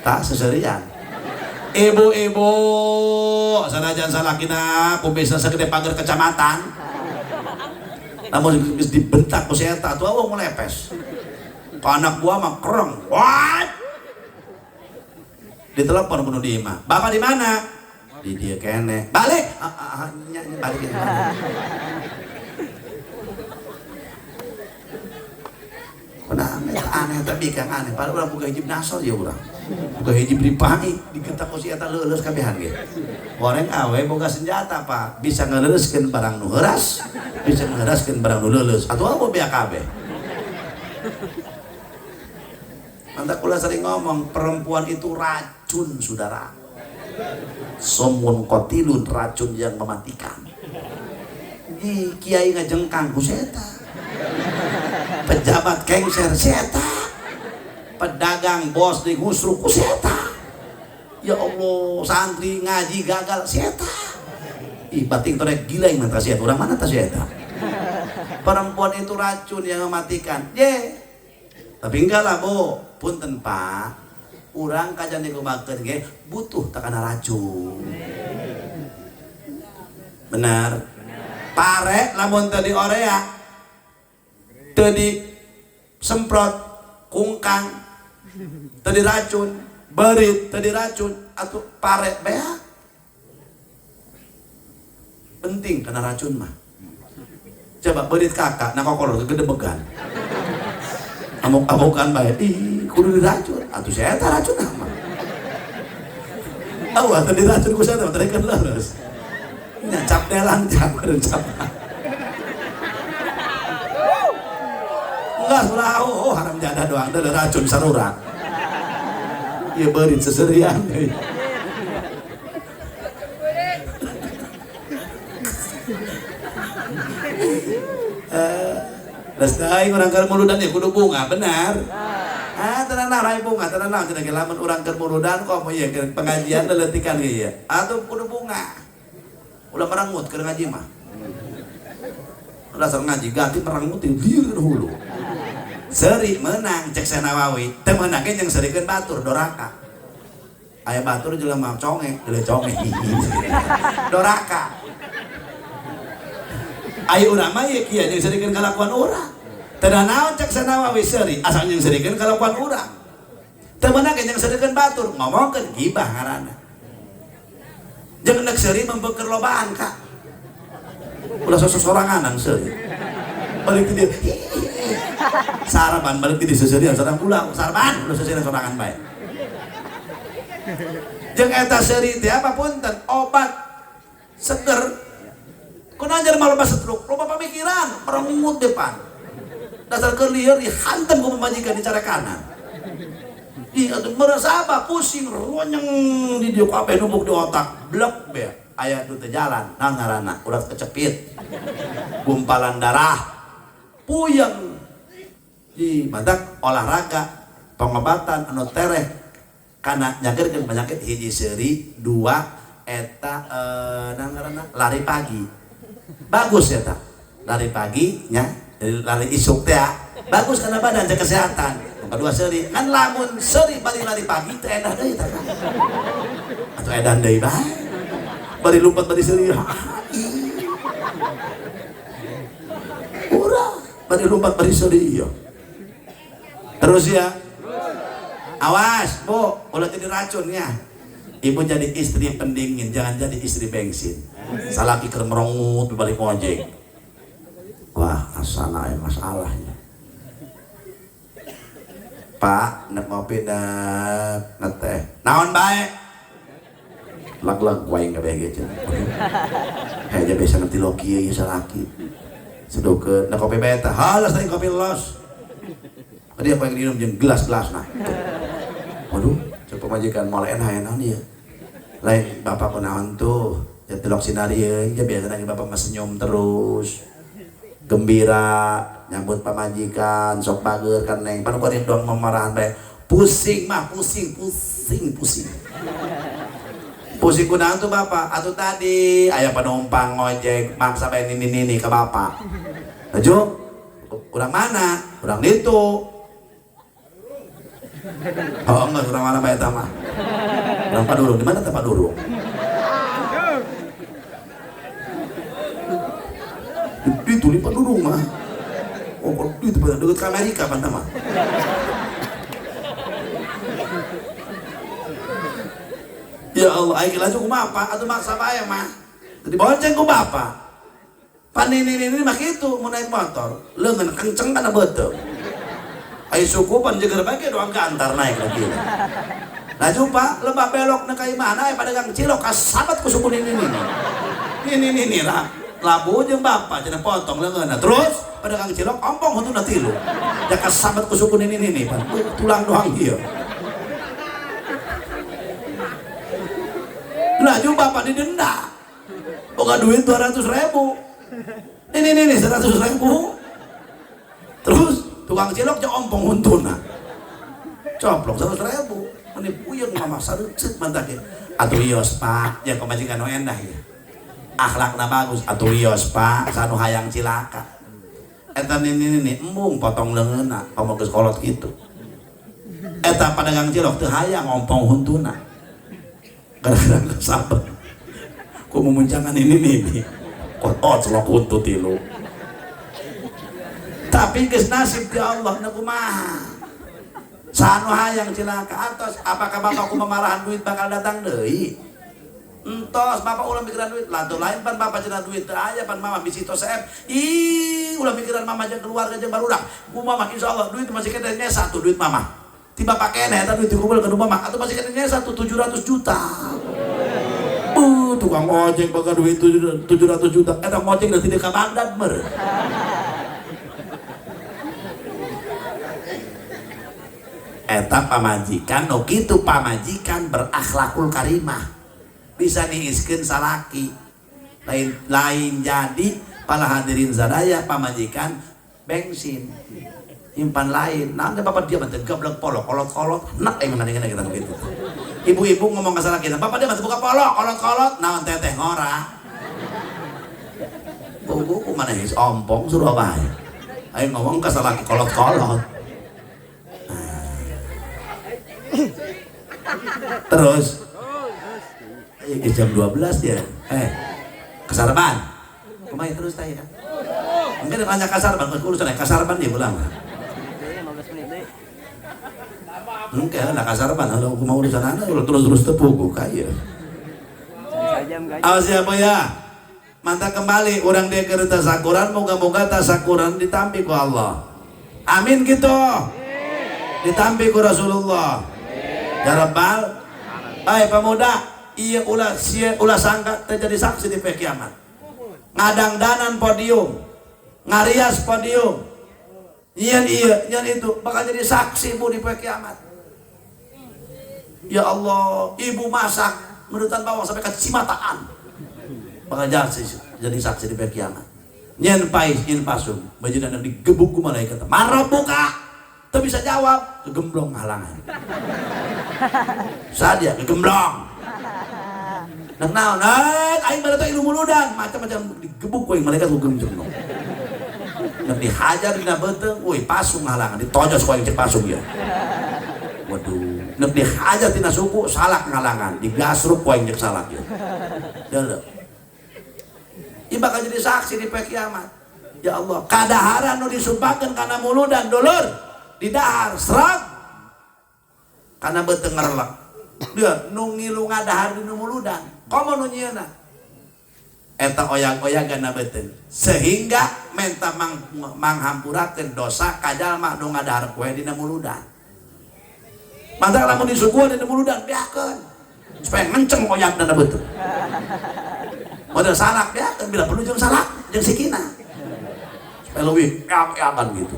Tak seserian. Ibu-ibu sanajan salakina kumisna sagede pagar kecamatan. Namun geus dibentak ku si eta atuh awang melepes. Ka anak buah mah kereng. What? Ditelepon kudu di imah. Bapak di mana? Di dia kene. Balik. Nya balik. Kunaon eta aneh tapi kang aneh. Padahal urang boga hijib nasor ya urang. Boga hijib dipangi digetak ku si eta leuleus kabehan ge. Goreng awe boga senjata Pak, bisa ngaleuleuskeun barang nu heuras, bisa ngeuraskeun barang nu leuleus. Atuh apa bea kabeh. Mantap kula sering ngomong, perempuan itu racun, saudara. Somun kotilun, racun yang mematikan. Di kiai ngajengkang ku si eta. Pejabat kengser si eta. Pedagang bos digusruk ku si eta. Ya Allah, santri ngaji gagal si eta. Ih, bating torek gila yang mantap si eta. Urang mana ta si eta? Perempuan itu racun yang mematikan. Ye. Tapi enggak lah, Bu. Punten, Pak. Urang kajan dikumakeun ge butuh takana racun. Benar. Pare lamun teu diorea, teu disemprot kungkang, teu diracun, beurit teu diracun, atuh pare beak. Penting kana racun mah. Coba beurit kakak na kokolor gedebegan. Amuk-amukan bae. Ih, kudu diracun. Atuh saya eta racun mah. Awa teu diracun ku saya teh kan leres. Nya capdelan cap cap. Enggak ulah oh haram jadah doang teh racun sarurak. Ieu beurit seserian deui. Geus teuing urang keur muludan ya kudu bunga, benar. Ah, tenang rai bunga, tenang cenah ge lamun urang keur muludan komo ieu keur pengajian leletikan ge ieu. Atuh kudu bunga. Ulah merengut keur ngaji mah. Ulah asal ngaji ganti merengut lieur hulu. Seri menang cek Syekh Nawawi, teu meunang ge jeung serikeun batur doraka. Aya batur jelema conge, deuleu conge. Doraka. Ayo urang mah ieu kieu jeung serikeun kalakuan urang. Teu naon cek Syekh Nawawi seuri, asal jeung serikeun kalakuan urang. Teu meunang ge jeung serikeun batur, ngomongkeun gibah ngaranna. Jeung nek seuri membeker lobaan ka. Ulah sosoranganan seuri. Balik ti dieu. Saraban balik ti dieu seseurian sareng ulah saraban ulah seseurian sorangan bae. Jeung eta seuri teh apa punten obat seger. Kunaon jelema loba stroke, loba pamikiran, merengut depan. Dasar keur lieur dihantem ku pamajikan di carekanana. Ih atuh merasa apa? Pusing, ronyeng di dieu kabeh numpuk di otak. Blek be. Aya nu teu jalan, naon ngaranna? Urat kecepit. Gumpalan darah. Puyeng. Di matak olahraga, pengobatan anu tereh kana nyageurkeun penyakit hiji seuri, dua eta naon ngaranna? Lari pagi. Bagus eta. Lari pagi nya, lari isuk teh bagus kana badan jaga kesehatan. Kedua seuri, kan lamun seuri bari lari pagi teh edah deui teh. Atuh edan deui bae. Bari lompat bari seuri. Urang bari lompat bari seuri ieu. Terus ya. Awas, Bu, ulah jadi racun ya. Ibu jadi istri pendingin, jangan jadi istri bensin. Salaki keur merongut balik ngojek. Wah, asana aya masalahnya. Pak, nek ngopi nek ngeteh. Naon bae? Lag-lag wae kabeh ge cenah. Heh, biasa nanti loki ieu salaki. Sedukeun nek kopi bae teh, halas teh kopi los. Dia pengen minum jeung gelas-gelas nah. Waduh, cek pamajikan moal enak enak dia. Lain bapak kunaon tuh, ya tilok sinarieun, ya biasa lagi bapak mah senyum terus. Gembira, nyambut pamajikan, sok bager kan neng. Pan kuari doang memarahan bae. Pusing mah, pusing, pusing, pusing. Pusing kunaon tuh bapak? Atuh tadi aya penumpang ngojek maksa bae nini-nini ke bapak. Laju, urang mana? Urang ditu. Oh enggak, urang mana bae eta mah? Urang Padurung, di mana teh Padurung? Itu di Padurung mah. Oh, itu pada deket ke Amerika pan mah. Ya Allah, aing laju kumaha Pak? Atuh maksa bae mah. Tadi bonceng ku bapak. Pan nini-nini mah kitu mun naik motor, leungeun kenceng kana beuteung. Ai suku pan jeger bae ge doang gantar naik lagi. Laju Pak, lebah belok na ka imahna aya pedagang cilok kasabat ku suku nini-nini. Nini-nini lah. Labu jeung bapak cenah potong leungeunna. Terus pedagang cilok ompong huntuna tilu. Da kasabat ku suku nini-nini pan tulang doang ieu. Laju bapak didenda. Boga duit 200.000. Ini 100.000. Terus tukang cilok jeung ompong huntuna. Coplok 100.000. Meni puyeng mama sareutseut mantak ge. Atuh wios Pak, ya pamajikan nu endah ya. Akhlakna bagus, atuh wios Pak, sanu hayang cilaka. Eta nini embung potong leungeunna, komo geus kolot kitu. Eta pedagang cilok teu hayang ompong huntuna. Gara-gara kesabet. Ku mumuncangan ini nih. Kotot celok huntu tilu. Tapi geus nasib di Allah na kumaha. Sanu hayang cilaka atos apakah bapakku memarahan duit bakal datang deui? Entos bapak ulah mikiran duit lah tuh lain pan bapak cenah duit teu aya pan mama bisi tos seep. Ih, ulah mikiran mama jeung keluarga jeung barudak. Ku mama insyaallah duit masih kene nya satu duit mama. Ti bapak kene eta duit dikumpul ke mama atau masih kene nya satu 700 juta. Tukang ojek bakal duit 700 juta. Eta ngojek da tidak ka Bagdad mer. Eta pamajikan nu kitu pamajikan berakhlakul karimah. Bisa niiskeun salaki. Lain lain jadi para hadirin sadaya pamajikan bensin. Impan lain. Nah, bapak dia mah teu gablek polok kolot-kolot. Nak emang ngene kita begitu. Ibu-ibu ngomong ke salaki, bapak dia mah teu buka polok kolot-kolot, naon teteh ngora. Buku mana geus ompong suruh bae. Ayo ngomong ke salaki kolot-kolot. Terus jam 12 ya. Kasarban. Kumaha terus tah ya. Mungkin nanya kasarban, urusan kasarban dia pulang. Mungkin lah kasarban kalau kumaha urusan anda terus-terus tepuku kaya. Awas ya ya. Mantap kembali orang dia keur tasakuran, moga-moga tasakuran ditampi ku Allah. Amin gitu. Ditampi ku Rasulullah. Ya Rabbal. Hai pemuda, iya ulah sia ulah sangka terjadi saksi di pe kiamat. Ngadangdanan podium, ngarias podium. Nyian iya, nyian itu bakal jadi saksi bu di poe kiamat. Ya Allah, ibu masak merutan bawang sampai ke cimataan. Bakal jadi saksi di poe kiamat. Nyian pais, nyian pasung, baju dan digebuk ku malaikat. Marah buka, teu bisa jawab, kegemblong halangan. Sadia kegemblong. Nah, naon, aing baru teh ilmu muludan, macam-macam digebuk ku malaikat ku gemblong. Nek dihajar dina beuteung, woi pasung halangan, ditojos ku aing cek pasung ya. Waduh, nek dihajar tina suku salak ngalangan, digasruk ku aing cek salak ya. Deuleu. Ieu bakal jadi saksi di poe kiamat. Ya Allah, kadaharan nu disumpakeun kana muludan dulur, didahar sreg kana beuteung ngerelek. Dia nu ngilu ngadahar dina muludan, komo nu nyieuna. Eta oyag-oyagan na beuteung sehingga menta manghampurakeun dosa ka jalma nu ngadahar kue dina muludan. Mantap lamun disuguhan dina muludan beakeun supaya ngenceng oyagna na beuteung. Model salak beakeun bila perlu jeung salak jeung sikina supaya leuwih eak-eakan gitu.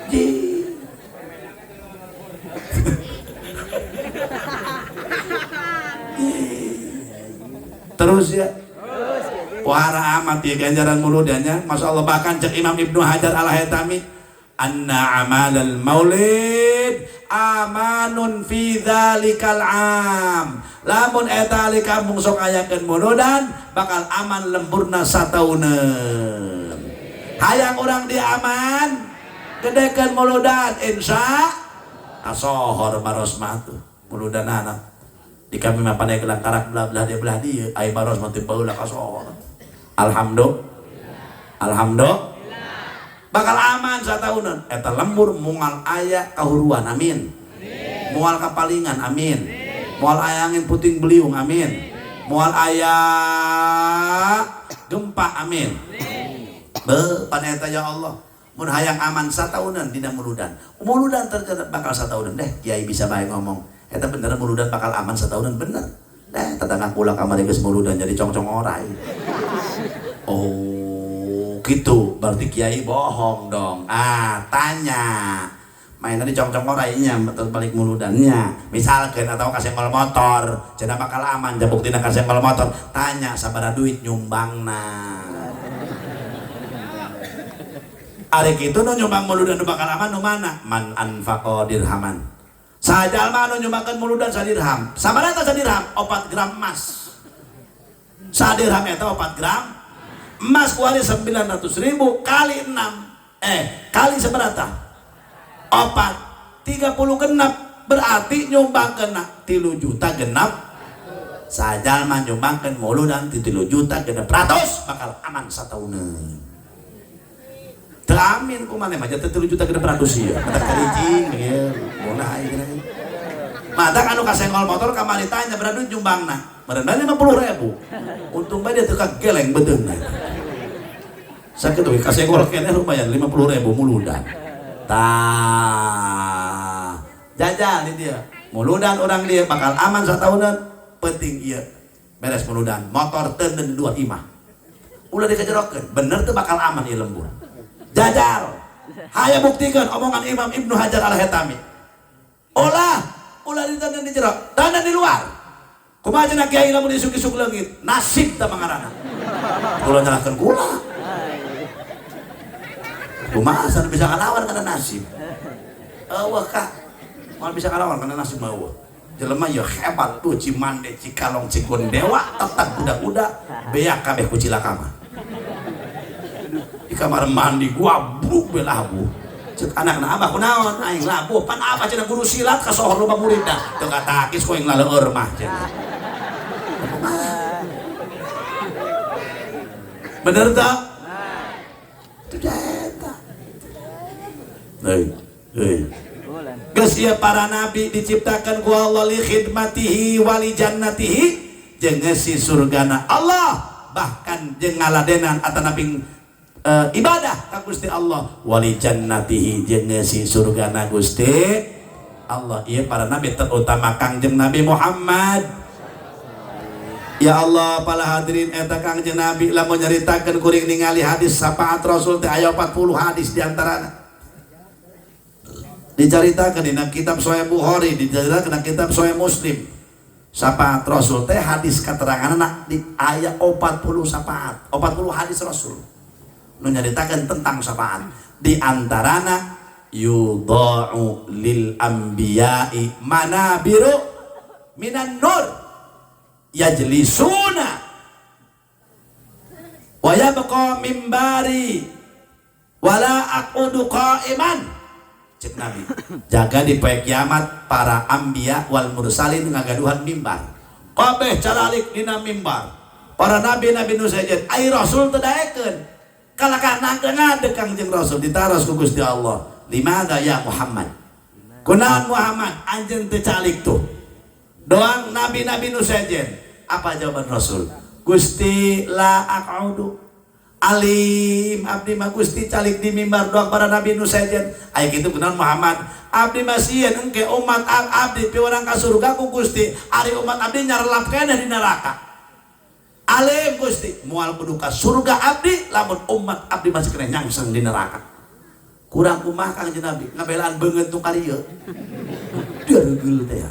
Ji. Terus ya, wara amat ya ganjaran muludannya. Masya Allah, bahkan cek Imam Ibnu Hajar Al-Haytami, anna amalal maulid amanun fi dzalikal am. Lamun eta ali kampung sok ayakeun muludan bakal aman lemburna satauneun. Hayang urang dia aman, gedekeun muludan insya kasohor baros mah tuh muludanana. Di kami mah pandai gelang karak belah belah dia belah dia, ai baros mah teu baheula kasohor. Alhamdulillah. Alhamdulillah. Bakal aman sataunan. Eta lembur moal aya kahuruan, amin. Moal kapalingan, amin. Moal aya angin puting beliung, amin. Moal aya gempa, amin. Be pan eta ya Allah. Mun hayang aman sataunan dina muludan. Muludan ternyata bakal sataunan deh, kiai bisa bae ngomong. Eta bener muludan bakal aman sataunan bener. Deh tetangga kula kamari geus muludan jadi congcong orai. Oh, gitu. Berarti kiai bohong dong. Ah, tanya. Mainnya di congcong orainya, betul balik muludannya. Misalkan atau kasenggol motor, cenah bakal aman jabuktina kasenggol motor. Tanya sabaraha duit nyumbangna. Ari kitu nu nyumbang muludan nu bakal aman nu mana? Man anfaqa dirhaman. Sajalma anu nyumbangkeun muludan sadirham. Sabaraha eta sadirham? 4 gram emas. Sadirham eta 4 gram emas kuari 900.000 kali 6 kali seberapa? 4 30 genap, berarti nyumbangkeun 3 juta genap. Sajalma nyumbangkeun muludan 3 juta genep ratus bakal aman satauneun. Teu amin ku maneh mah 3 juta genep ratus ieu. Mata karijing ieu, bola aing geuna. Mata anu kasenggol motor kamari tanya berapa duit nyumbangna? Meureun 50.000. Untung bae dia teu kageleng beuteungna. Sakitu we kasenggol keneh lumayan 50.000 muludan. Tah. Jajal di dia. Muludan orang dia bakal aman sataunan, penting ieu. Beres muludan, motor teuneun di luar imah. Ulah dikejerokeun, bener teu bakal aman ieu lembur. Jajal. Hayang buktikan omongan Imam Ibnu Hajar Al-Haytami. Olah, ulah ditahan di jero, tahan di luar. Kumaha cenah kiai lamun isuk-isuk leungit, nasib teh mangarana. Kula nyalahkeun kula. Kumaha sana bisa ngalawan kana nasib. Eueuh ka. Moal bisa ngalawan kana nasib mah eueuh. Jelema ya hebat tuh Cimande, Cikalong, Cigondewa, tetap kuda-kuda, beak kabeh ku cilaka mah. Di kamar mandi gua bruk be labuh. Cek anakna abah kunaon aing labuh pan abah cenah guru silat kasohor loba muridna. Teu katakis ku aing laleur mah cenah. Bener tak? Itu eta. Hei, hei. Geus ieu para nabi diciptakan ku Allah li khidmatihi wa li jannatihi jeung ngeusi surgana Allah, bahkan jeung ngaladenan atanapi ibadah ka Gusti Allah wali jannatihi jeung ngeusi surgana Gusti Allah. Ieu para nabi terutama Kangjeng Nabi Muhammad. Ya Allah, para hadirin eta Kangjeng Nabi lamun nyaritakeun kuring ningali hadis syafaat Rasul teh aya 40 hadis di antarana. Dicaritakeun dina kitab Sahih Bukhari, dicaritakeun dina kitab Sahih Muslim. Syafaat Rasul teh hadis keteranganna di aya 40 syafaat, 40 hadis Rasul. Nu nyaritakeun tentang syafaat. Di antarana yudha'u lil anbiya'i manabiru minan nur yajlisuna wa yabqa mimbari wala aqudu qa'iman. Cek Nabi, jaga di poe kiamat para anbiya wal mursalin ngagaduhan mimbar, kabeh caralik dina mimbar para nabi-nabi nu sejen, ai rasul teu daekeun kalakana ngadeg Kangjeng Rasul ditaros ku Gusti Allah, limada ya Muhammad, kunaon Muhammad anjeun teu calik tuh doang nabi-nabi nu sejen. Apa jawaban Rasul? Gusti la aq'udu alim abdi mah Gusti calik di mimbar doang para nabi nu sejen. Aya kitu kunaon Muhammad, abdi mah sieun engke umat abdi piwarang ka surga ku Gusti, ari umat abdi nyarelap keneh di neraka. Alim Gusti moal kudu ka surga abdi lamun umat abdi masih keneh nyangseng di neraka. Kurang kumaha Kangjeng Nabi ngabelaan beungeut nu karieu. Diregeul teh.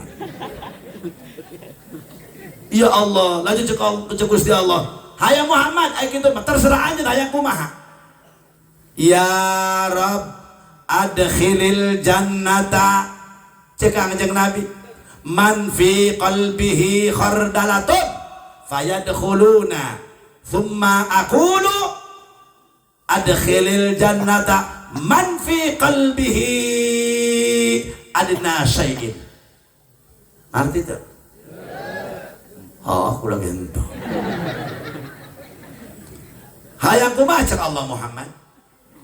Ya Allah, lanjut cek Gusti Allah. Hayang Muhammad, aya kitu mah terserah anjeun hayang kumaha. Ya Rabb, adkhilil jannata. Cek Kangjeng Nabi, man fi qalbihi khardalatun fayadkhuluna thumma aqulu adkhilil jannata man fi qalbihi adna syai'in. Arti teu? Oh, aku lagi ento. Hayang kumaha cek Allah Muhammad?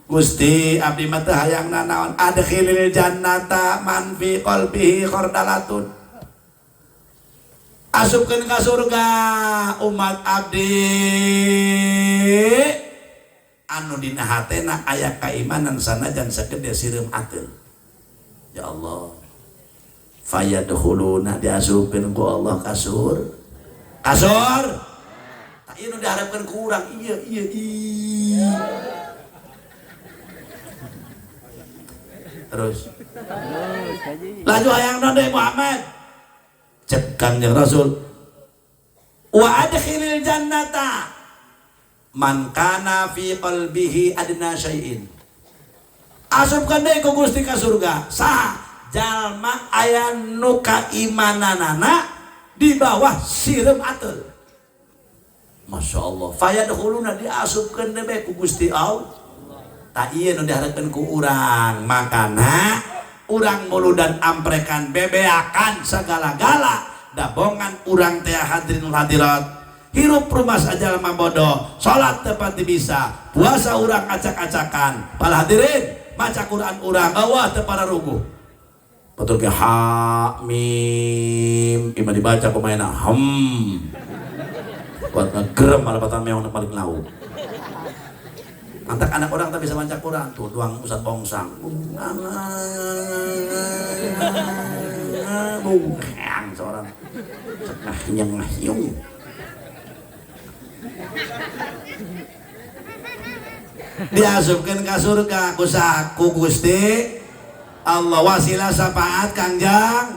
Gusti abdi mah teu hayang nanaon, adkhilil jannata man fi qalbihi khardalatun. Asupkeun ka surga umat abdi anu dina hatena aya kaimanan sanajan sagede sireum ateul. Ya Allah. Fayadkhuluna diasupkeun ku Allah ka surga. Kasur tak ieu nu diharapkeun ku urang ieu ieu ieu. Terus laju hayang naon deui Muhammad? Cek Kangjeng Rasul, wa adkhilil jannata man kana fi qalbihi adna syai'in. Asupkeun deui ku Gusti ka surga saha jalma aya nu kaimananana di bawah sireum ateul. Masya Allah. Fayadkhuluna diasupkeun deui ku Gusti Allah. Tak ieu nu diharapkeun ku urang. Makana urang muludan amprekan bebeakan sagala-gala dabongan urang teh hadirin hadirat. Hirup rumah saja lemah bodoh, salat tepat bisa, puasa urang acak-acakan. Para hadirin, maca Quran urang eueuh teu pararuguh. Betul ke ha mim ima dibaca pemainna hem. Buat ngegerem malah patah meong paling lau. Antak anak orang tak bisa baca Quran tuh tuang Ustaz Bongsang. Bungkang seorang. Ngahyang ngahyung. Diasupkeun ka surga ku saha ku Gusti Allah wasilah syafaat Kangjeng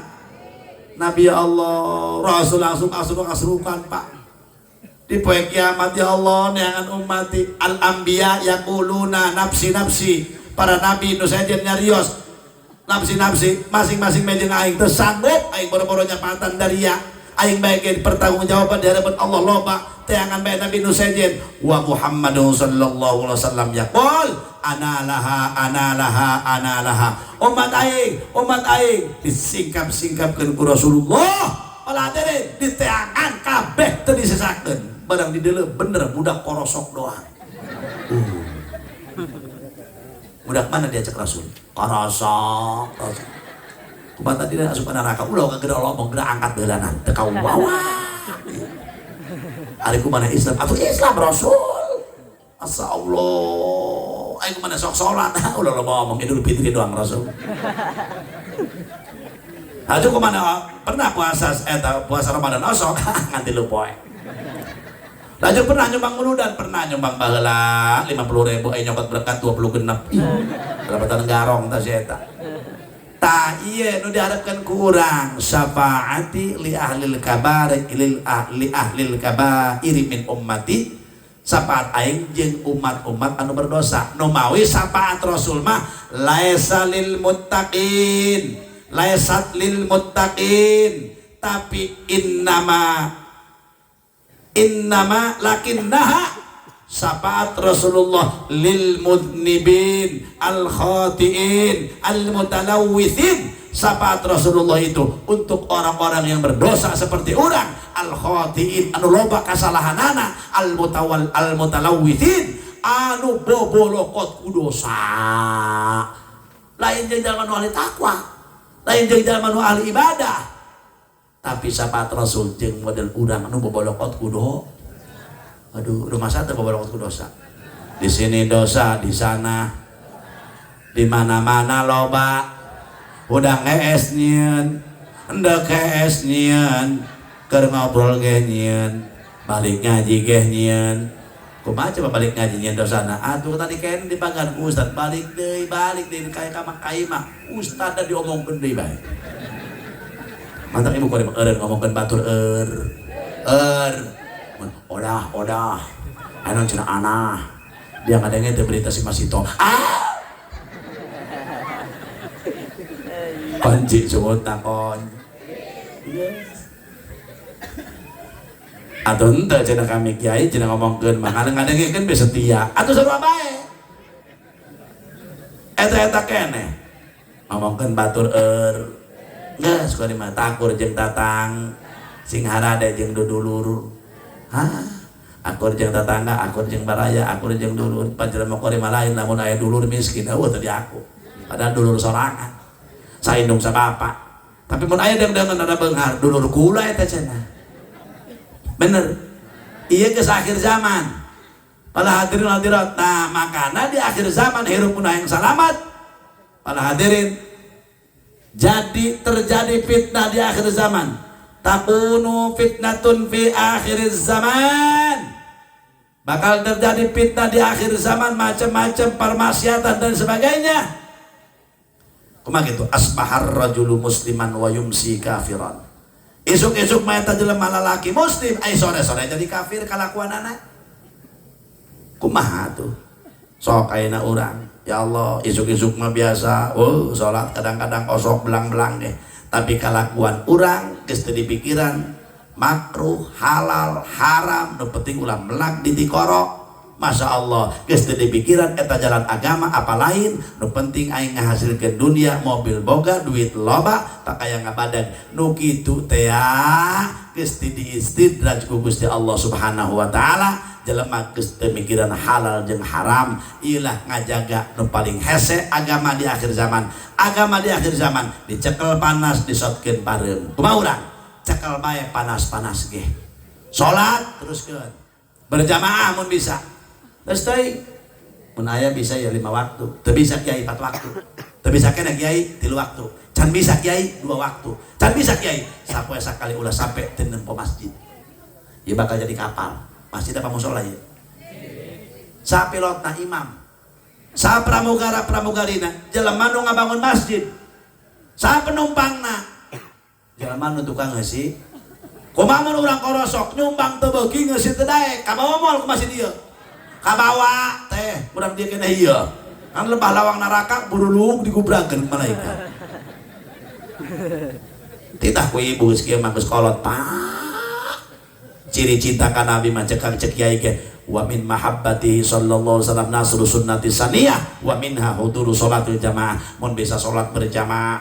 Nabi. Ya Allah, Rasul langsung asrukan Pak. Di poe kiamat ya Allah neangan umati al anbiya yaquluna nafsi nafsi, para nabi nu sejen nyarios nafsi nafsi masing-masing mejeng aing teu sanggup aing boro-boro nyapatan dari ya aing bae ge pertanggungjawaban di hadapan Allah loba teangan bae nabi nu sejen. Wa Muhammadun sallallahu alaihi wasallam yaqul ana laha ana laha ana laha, umat aing disingkap-singkapkeun ku Rasulullah. Olah hadirin diteangan kabeh teu disesakeun, barang di deuleu bener budak korosok doang. Budak mana diajak Rasul? Korosok. Kumaha tadi asup ka neraka ulah ka geura lomong geura angkat beulanan teu kawawa. Ari kumaha Islam? Atuh Islam Rasul. Masya Allah. Ayo kumaha sok salat? Ulah loba ngomong Idul Fitri doang Rasul. Atuh kumaha pernah puasa eta puasa Ramadan osok nganti lu poe. Lajeng pernah nyumbang muludan, pernah nyumbang baheula 50.000 aya nyokot berkat 20 genep. Berapatan garong tah si eta. Tah ieu nu diharapkan ku urang syafaati li ahlil kabair lil ahli ahlil kabair min ummati. Syafaat aing jeung umat-umat anu berdosa. Nu mawi syafaat Rasul mah laisa lil muttaqin, laisat lil muttaqin, tapi innama innama lakinnaha syafaat Rasulullah lil mudnibin al khatiin al mutalawwithin. Syafaat Rasulullah itu untuk orang-orang yang berdosa seperti orang al khatiin anu loba kasalahanana, al mutawal al mutalawwithin anu bobolokot ku dosa. Lain jeung jalma nu ahli takwa, lain jeung jalma nu ahli ibadah, tapi syafaat Rasul jeung model urang anu bobolokot ku dosa. Aduh, rumah satu bobolokot ku dosa. Di sini dosa, di sana, di mana-mana loba. Udah ngees nyieun, endek hees nyieun, keur ngobrol ge nyieun, balik ngaji ge nyieun. Kumaha coba balik ngaji nyieun dosana? Atuh tadi ken dipagan ku ustad balik deui kaya ka mah ustad da diomongkeun deui bae. Mantap ibu korem eureun ngomongkeun batur eur. Eur. Odah, odah. Anu cenah anah. Dia ngadenge teh berita si Masito. Ah! Kunci sungut takon. Atuh henteu cenah kami kiai cenah ngomongkeun mah ngadengkeun be setia. Atuh sarua bae. Eta-eta keneh. Ngomongkeun batur eur. Geus kuari mah takur jeung tatang. Sing harade jeung dudulur. Hah? Akur jeung tatangga, akur jeung baraya, akur jeung dulur. Panjelema kuari mah lain lamun aya dulur miskin eueuh teu diaku. Padahal dulur sorangan. Saindung sa bapak. Tapi mun aya deung-deungan ada beunghar, dulur kula eta cenah. Bener. Ieu geus akhir zaman. Para hadirin hadirat. Nah, makana di akhir zaman hirup mun hayang salamat. Para hadirin, jadi terjadi fitnah di akhir zaman. Takunu fitnatun fi akhir zaman. Bakal terjadi fitnah di akhir zaman, macam-macam permaksiatan dan sebagainya. Kumaha gitu? Asbahar rajulu musliman wa yumsi kafiran. Isuk-isuk mah eta jelema lalaki muslim, ai sore-sore jadi kafir kalakuanana. Kumaha tuh? Sok ayeuna urang, ya Allah, isuk-isuk mah biasa, oh salat kadang-kadang osok belang-belang deh. Tapi kalakuan urang geus teu dipikiran makruh, halal, haram, nu penting ulah melak di tikorok. Masya Allah, geus teu dipikiran eta jalan agama apa lain, nu penting aing ngahasilkeun dunia, mobil boga, duit loba, pakaya ngabadan. Nu kitu teh geus teu diistidraj ku Gusti Allah Subhanahu wa taala. Jelema geus teu mikiran halal jeung haram, ilah ngajaga nu paling hese agama di akhir zaman. Agama di akhir zaman dicekel panas, disotkeun pareum. Kumaha urang? Cekel bae panas-panas ge. Salat teruskeun. Berjamaah mun bisa. Terus teuing mun aya bisa ya 5 waktu, teu bisa kiai 4 waktu, teu bisa keneh kiai 3 waktu, can bisa kiai 2 waktu, can bisa kiai sapoe sakali ulah sampe teu nempo masjid. Ieu bakal jadi kapal. Masjid apa musola ieu? Sapilotna imam, sa pramugara pramugarina, jelema nu ngabangun masjid, sa penumpangna, jelema nu tukang ngeusi. Kumaha mun urang korosok nyumbang teu beuki ngeusi teu daek, kabawa moal ku masjid ieu. Kabawa teh urang dia kena ieu. Kan lebah lawang neraka buruluk digubrakeun malaikat. Titah ku ibu geus kieu mah geus kolot, Pak. Ciri cinta ka Nabi mah cekak cek kiai ge wa min mahabbatihi sallallahu alaihi wasallam nasru sunnati saniyah wa minha huduru sholatil jamaah. Mun bisa salat berjamaah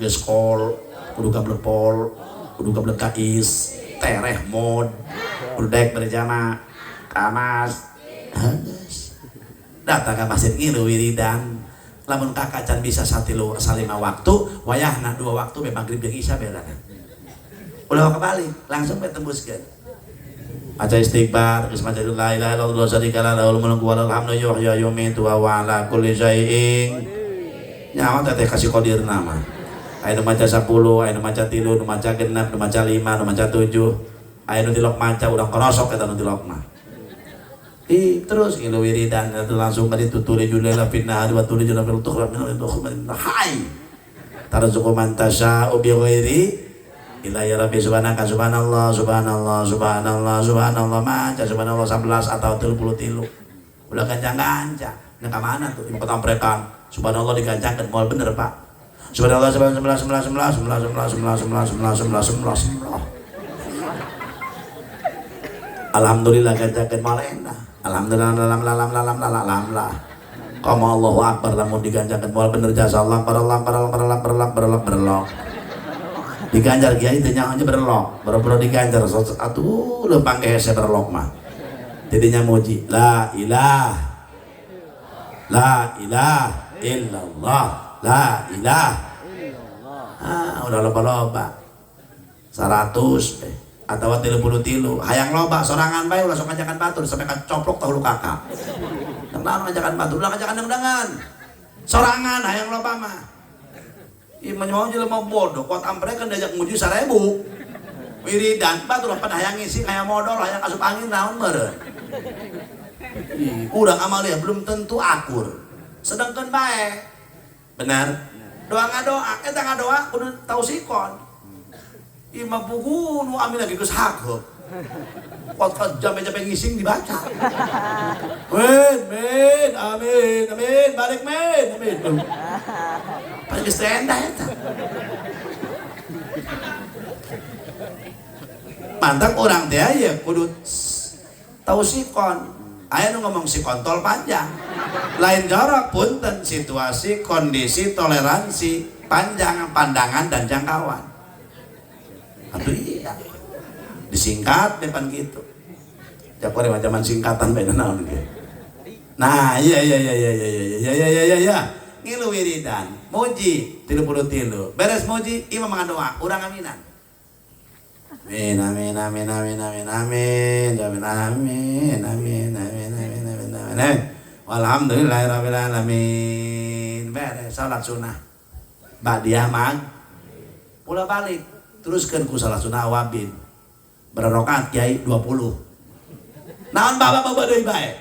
geus kol kudu gablek pol kudu gablek kais tereh mod kudu daek berjamaah kamas. Datang ke masjid ngilu wiridan. Lamun kakak can bisa satilu salima waktu, wayahna 2 waktu be maghrib jeung isya beda kan. Ulah kebalik, langsung be tembuskeun. Maca istighfar, geus maca la ilaha illallah syarika la lahul mulku wa lahul hamdu yuhyi wa yumiitu wa huwa ala kulli syai'in. Nyawa teh kasih qadirna mah. Aya nu maca 10, aya nu maca 3, nu maca 6, nu maca 5, nu maca 7. Aya nu tilok maca urang korosok eta nu tilok mah. Ih, terus ngilu wiridan itu langsung ka ditu tulijul laila fin nahari wa tulijul fil ukhra min al-ukhra hai. Tarzuqu man tasya'u bi ghairi ila ya rabbi subhanaka subhanallah subhanallah subhanallah subhanallah maca subhanallah 11 atau 33. Ulah gancang-gancang. Nah ka mana tuh? Ibu ketamprekan. Subhanallah digancangkeun moal bener, Pak. Subhanallah 11 11 11 11 11 11 11 11 11 11. Alhamdulillah ganjakeun moal enak. Alhamdulillah lam lam lam lam lam lam. Qama Allahu akbar lamun diganjakeun moal bener jasa Allah barallah barallah barallah barallah barallah berlok. Diganjar kiai teh nyaho berlok, boro-boro diganjar atuh leumpang ge hese berlok mah. Tidinya muji la ilaha la ilaha illallah la ilaha illallah. Ah udah loba-loba. 100 atau 33 hayang loba sorangan bae ulah sok ngajakan batur sampai kacoplok tahu lu kakak. Dengdangan ngajakan batur ulah ngajakan dengdangan. Sorangan hayang loba mah. Ieu mah mau jelema bodoh kuat amprekan diajak muji 1000. Wiridan batur pan hayang ngisi hayang modal hayang asup angin naon meureun. Urang amalnya belum tentu akur. Sedangkan bae. Benar? Doa ngadoa, eta ngadoa kudu tausikon. Ima pugu nu amin lagi geus hak. Kuat jampe-jampe ngising dibaca. Men, men, amin, amin, balik men, amin. Paling geus endah eta. Mantap orang teh aya kudu tausikon. Aya nu ngomong si kontol panjang. Lain jorok punten situasi, kondisi, toleransi, panjang pandangan dan jangkauan. Aduh iya. Disingkat depan gitu. Japore mah zaman singkatan bae naon ge. Nah, iya iya iya iya iya iya iya iya iya iya. Ngilu wiridan, muji 33. Beres muji imam ngadoa, urang aminan. Amin amin amin amin amin amin amin amin amin amin amin amin amin. Walhamdulillahirabbil alamin. Beres salat sunah. Ba'diyah mang ulah balik. Teruskan ku salat sunah awabin. Berrokaat kiai 20. Naon bapak bapak deui bae.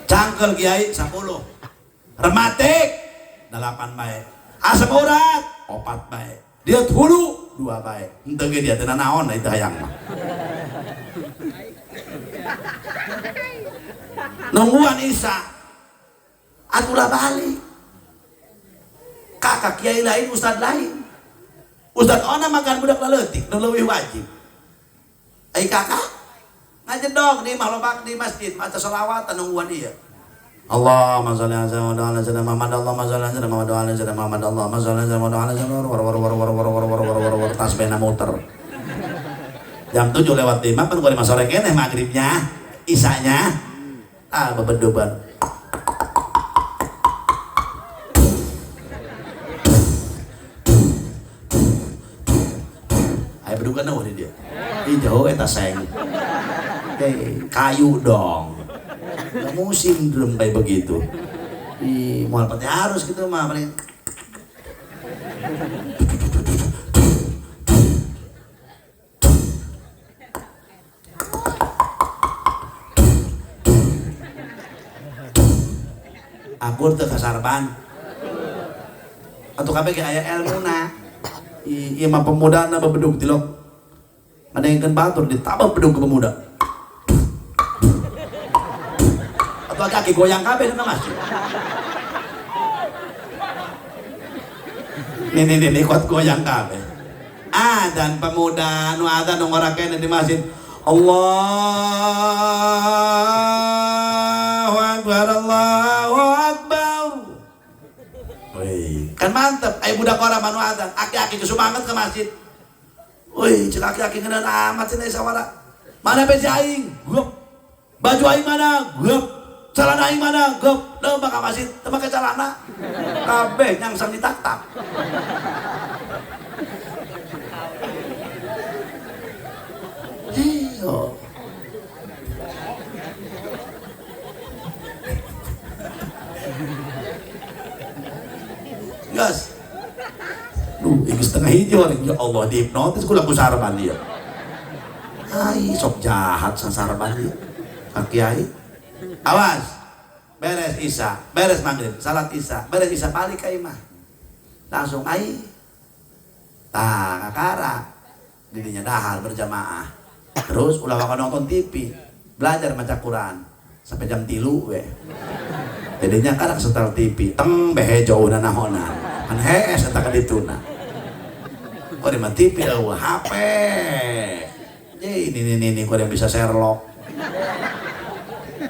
Cangkel kiai 10. Rematik 8 bae. Asam urat 4 bae. Dia hulu 2 bae. Henteu ge dia teu naon da itu hayang mah. Nungguan Isa. Atulah balik. Kakak kiai lain, ustad lain. Ustad ona makan budak leutik, nu leuwih wajib. Ai kakak ngajedog di imah lobak di masjid maca selawat nungguan ieu. Allahumma sholli ala sayyidina Muhammad, Allahumma sholli ala sayyidina Muhammad, ala sayyidina Muhammad, Allahumma sholli ala sayyidina Muhammad, ala sayyidina war war war war war war war war war tasbihna muter. Jam 7:05 kan gua 5 sore keneh magribnya, isanya. Ah bebedoban. Ayo bedukan eueuh di dia. Ih jauh eta seng. Kayu dong. Gak musim drum kayak begitu. Ih, moal pati harus gitu mah paling. Akur teu kasarban. Atuh kabeh ge aya elmuna. Ieu mah pemudana bebedug tilok. Ngadengkeun batur ditabah bedug ke pemuda. Atau kaki goyang kabeh ka masjid. Nih nih nih kuat goyang kabeh. Ah dan pemuda nu adzan nu ngora keneh di masjid. Allahu akbar Allahu akbar. Wih, kan mantep aya budak ora manu adzan, aki-aki geus semangat ke masjid. Wih, cek aki-aki ngeuneun amat cenah sawara. Mana peci aing? Geup. Baju aing mana? Geup. Celana aing mana? Geup. Leumpang ka masjid, teu make celana. Kabeh nyangsang ditaktak. Iyo. Gas. Duh, iki setengah hiji Hiji ya Allah dihipnotis kula ku Sarban ieu. Ai sok jahat sasarban ieu. Pak Kiai. Awas. Beres Isya, beres maghrib, salat Isya, beres Isya balik ka imah. Langsung ai. Tah kakara. Didinya dahar berjamaah. Terus ulah waka nonton TV, belajar maca Quran sampai jam 3 we. Jadinya karak setel TV, teng behe jauhna nahonan. Kan hees eta ka dituna. Kok di mah TV eueuh HP. Jadi ini kok yang bisa Sherlock.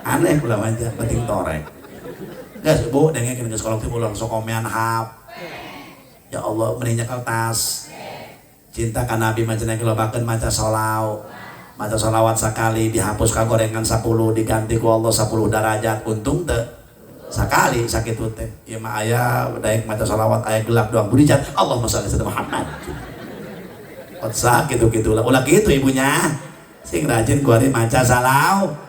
Aneh kula mah penting torek. Geus Bu dengekeun geus kolok teh ulah sok komean hap. Ya Allah meni nyekel tas. Cinta ka Nabi mah cenah lobakeun maca sholawat. Maca sholawat sakali dihapus ka gorengan 10 diganti ku Allah 10 derajat untung teu sakali sakitu teh. Ieu mah aya daek maca sholawat aya gelap doang budicat Allahumma sholli ala Muhammad. Ot sakitu kitu lah ulah kitu ibunya. Sing rajin kuari maca salawat.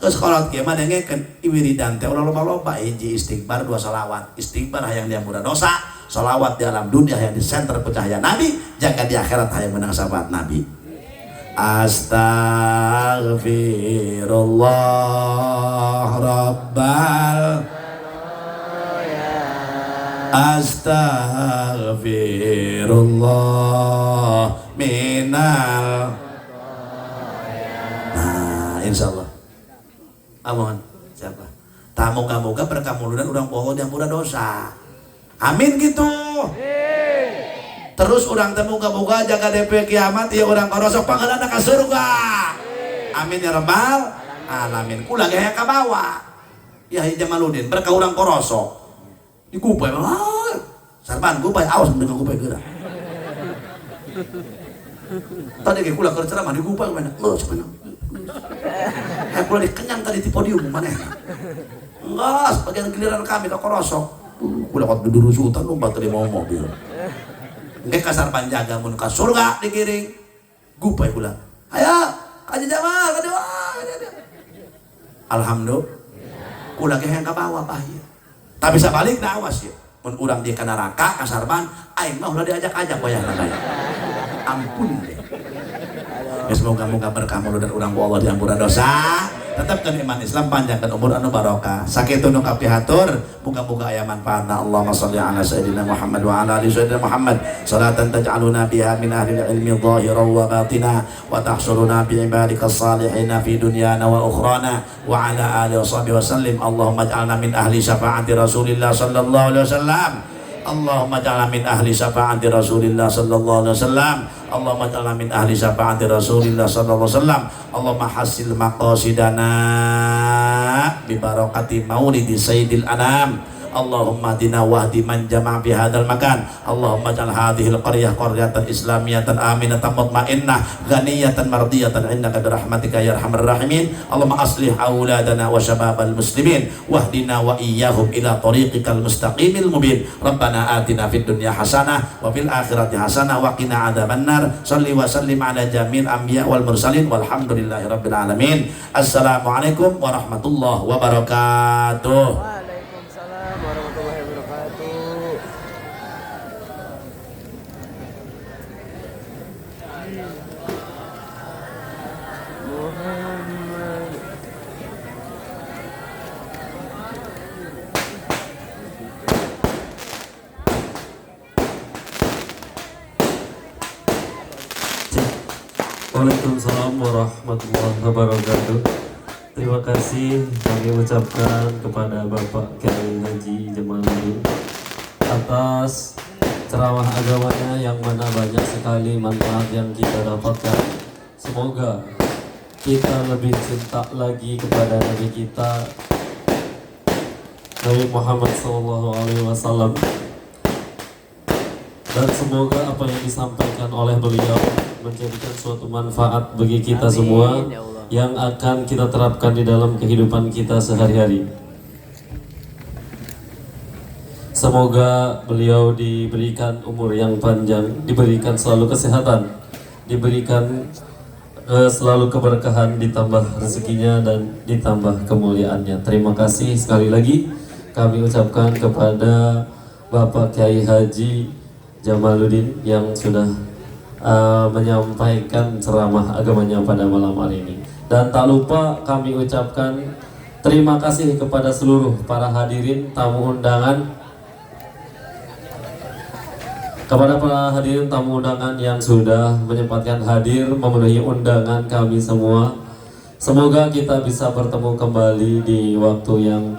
Geus kolot kieu mah dengekeun wiridan teh ulah loba-loba hiji istighfar 2 sholawat. Istighfar hayang diampura dosa, sholawat di alam dunia hayang di senter ku cahaya Nabi, jaga di akhirat hayang menang syafaat Nabi. Astaghfirullah Rabbal Astaghfirullah minal. Nah, insyaallah. Amun siapa? Tah moga-moga berkah muludan urang poho diampura dosa. Amin gitu. Terus urang teh moga-moga jaga DP kiamat ieu urang karosok pangheulana ka surga. Amin ya rabbal alamin. Kula ge hayang kabawa. Ya Haji Jamaludin berkah urang korosok. Dikupai mah. Sarban kupai awas mending kupai geura. Tadi ge kula keur ceramah dikupai mana? Geus mana? Kula dikenyang tadi di podium manehna. Enggak, sebagian giliran kami ka korosok. Kula kot dudurusutan lompat tadi mau mobil. Engke kasar panjaga mun ka surga dikiring. Gupai kula. Ayo, ka Jamal, ka Jamal. Alhamdulillah. Kula ge hayang ka bawah bahaya. Tapi sabalikna awas ya. Mun urang di ka neraka kasarban, aing mah ulah diajak-ajak wayahna bae. Ampun deh. Ya semoga-moga berkah mulut dan urang ku Allah diampura dosa. Tetapkan iman Islam, panjangkan umur anu barokah. Sakitu nu kapihatur, muga-muga aya manfaatna. Allahumma shalli ala sayyidina Muhammad wa ala ali sayyidina Muhammad. Salatan taj'aluna biha min ahli ilmi dhahiran wa batina wa tahsuruna bi ibadikas salihina fi dunyana wa ukhrana wa ala alihi washabihi wasallim. Allahumma ij'alna min ahli syafaati Rasulillah sallallahu alaihi wasallam. Allahumma ij'alna min ahli syafaati Rasulillah sallallahu alaihi wasallam. Allahumma ij'alna min ahli syafaati Rasulillah sallallahu alaihi wasallam. Allahumma hasil maqasidana bi barakati maulidi sayyidil anam. Allahumma dina wahdi man jama'a fi hadzal makan. Allahumma ij'al hadhil qaryah qaryatan islamiyatan aminatan mutmainnah ghaniyatan mardiyatan innaka bi rahmatika ya arhamar rahimin. Allahumma aslih auladana wa syababal muslimin wahdina wa iyyahum ila tariqikal mustaqimil mubin. Rabbana atina fid dunya hasanah wa fil akhirati hasanah wa qina adzabannar. Shalli wa sallim ala jamil anbiya wal mursalin walhamdulillahi rabbil alamin. Assalamualaikum warahmatullahi wabarakatuh. Waalaikumsalam warahmatullahi wabarakatuh. Muhammad. Waalaikumsalam warahmatullahi wabarakatuh. Terima kasih kami ucapkan kepada Bapak Kiai Haji Jamaluddin atas ceramah agamanya yang mana banyak sekali manfaat yang kita dapatkan. Semoga kita lebih cinta lagi kepada Nabi kita Nabi Muhammad SAW, dan semoga apa yang disampaikan oleh beliau menjadikan suatu manfaat bagi kita. Amin, semua ya Allah. Yang akan kita terapkan di dalam kehidupan kita sehari-hari. Semoga beliau diberikan umur yang panjang, diberikan selalu kesehatan, diberikan selalu keberkahan, ditambah rezekinya dan ditambah kemuliaannya. Terima kasih sekali lagi kami ucapkan kepada Bapak Kiai Haji Jamaluddin yang sudah menyampaikan ceramah agamanya pada malam hari ini. Dan tak lupa kami ucapkan terima kasih kepada seluruh para hadirin tamu undangan, kepada para hadirin tamu undangan yang sudah menyempatkan hadir memenuhi undangan kami semua. Semoga kita bisa bertemu kembali di waktu yang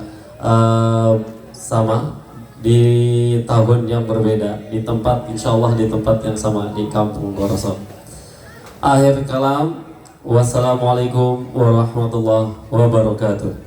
sama, di tahun yang berbeda, di tempat, insya Allah di tempat yang sama, di Kampung Gorosok. Akhir kalam, wassalamualaikum warahmatullahi wabarakatuh.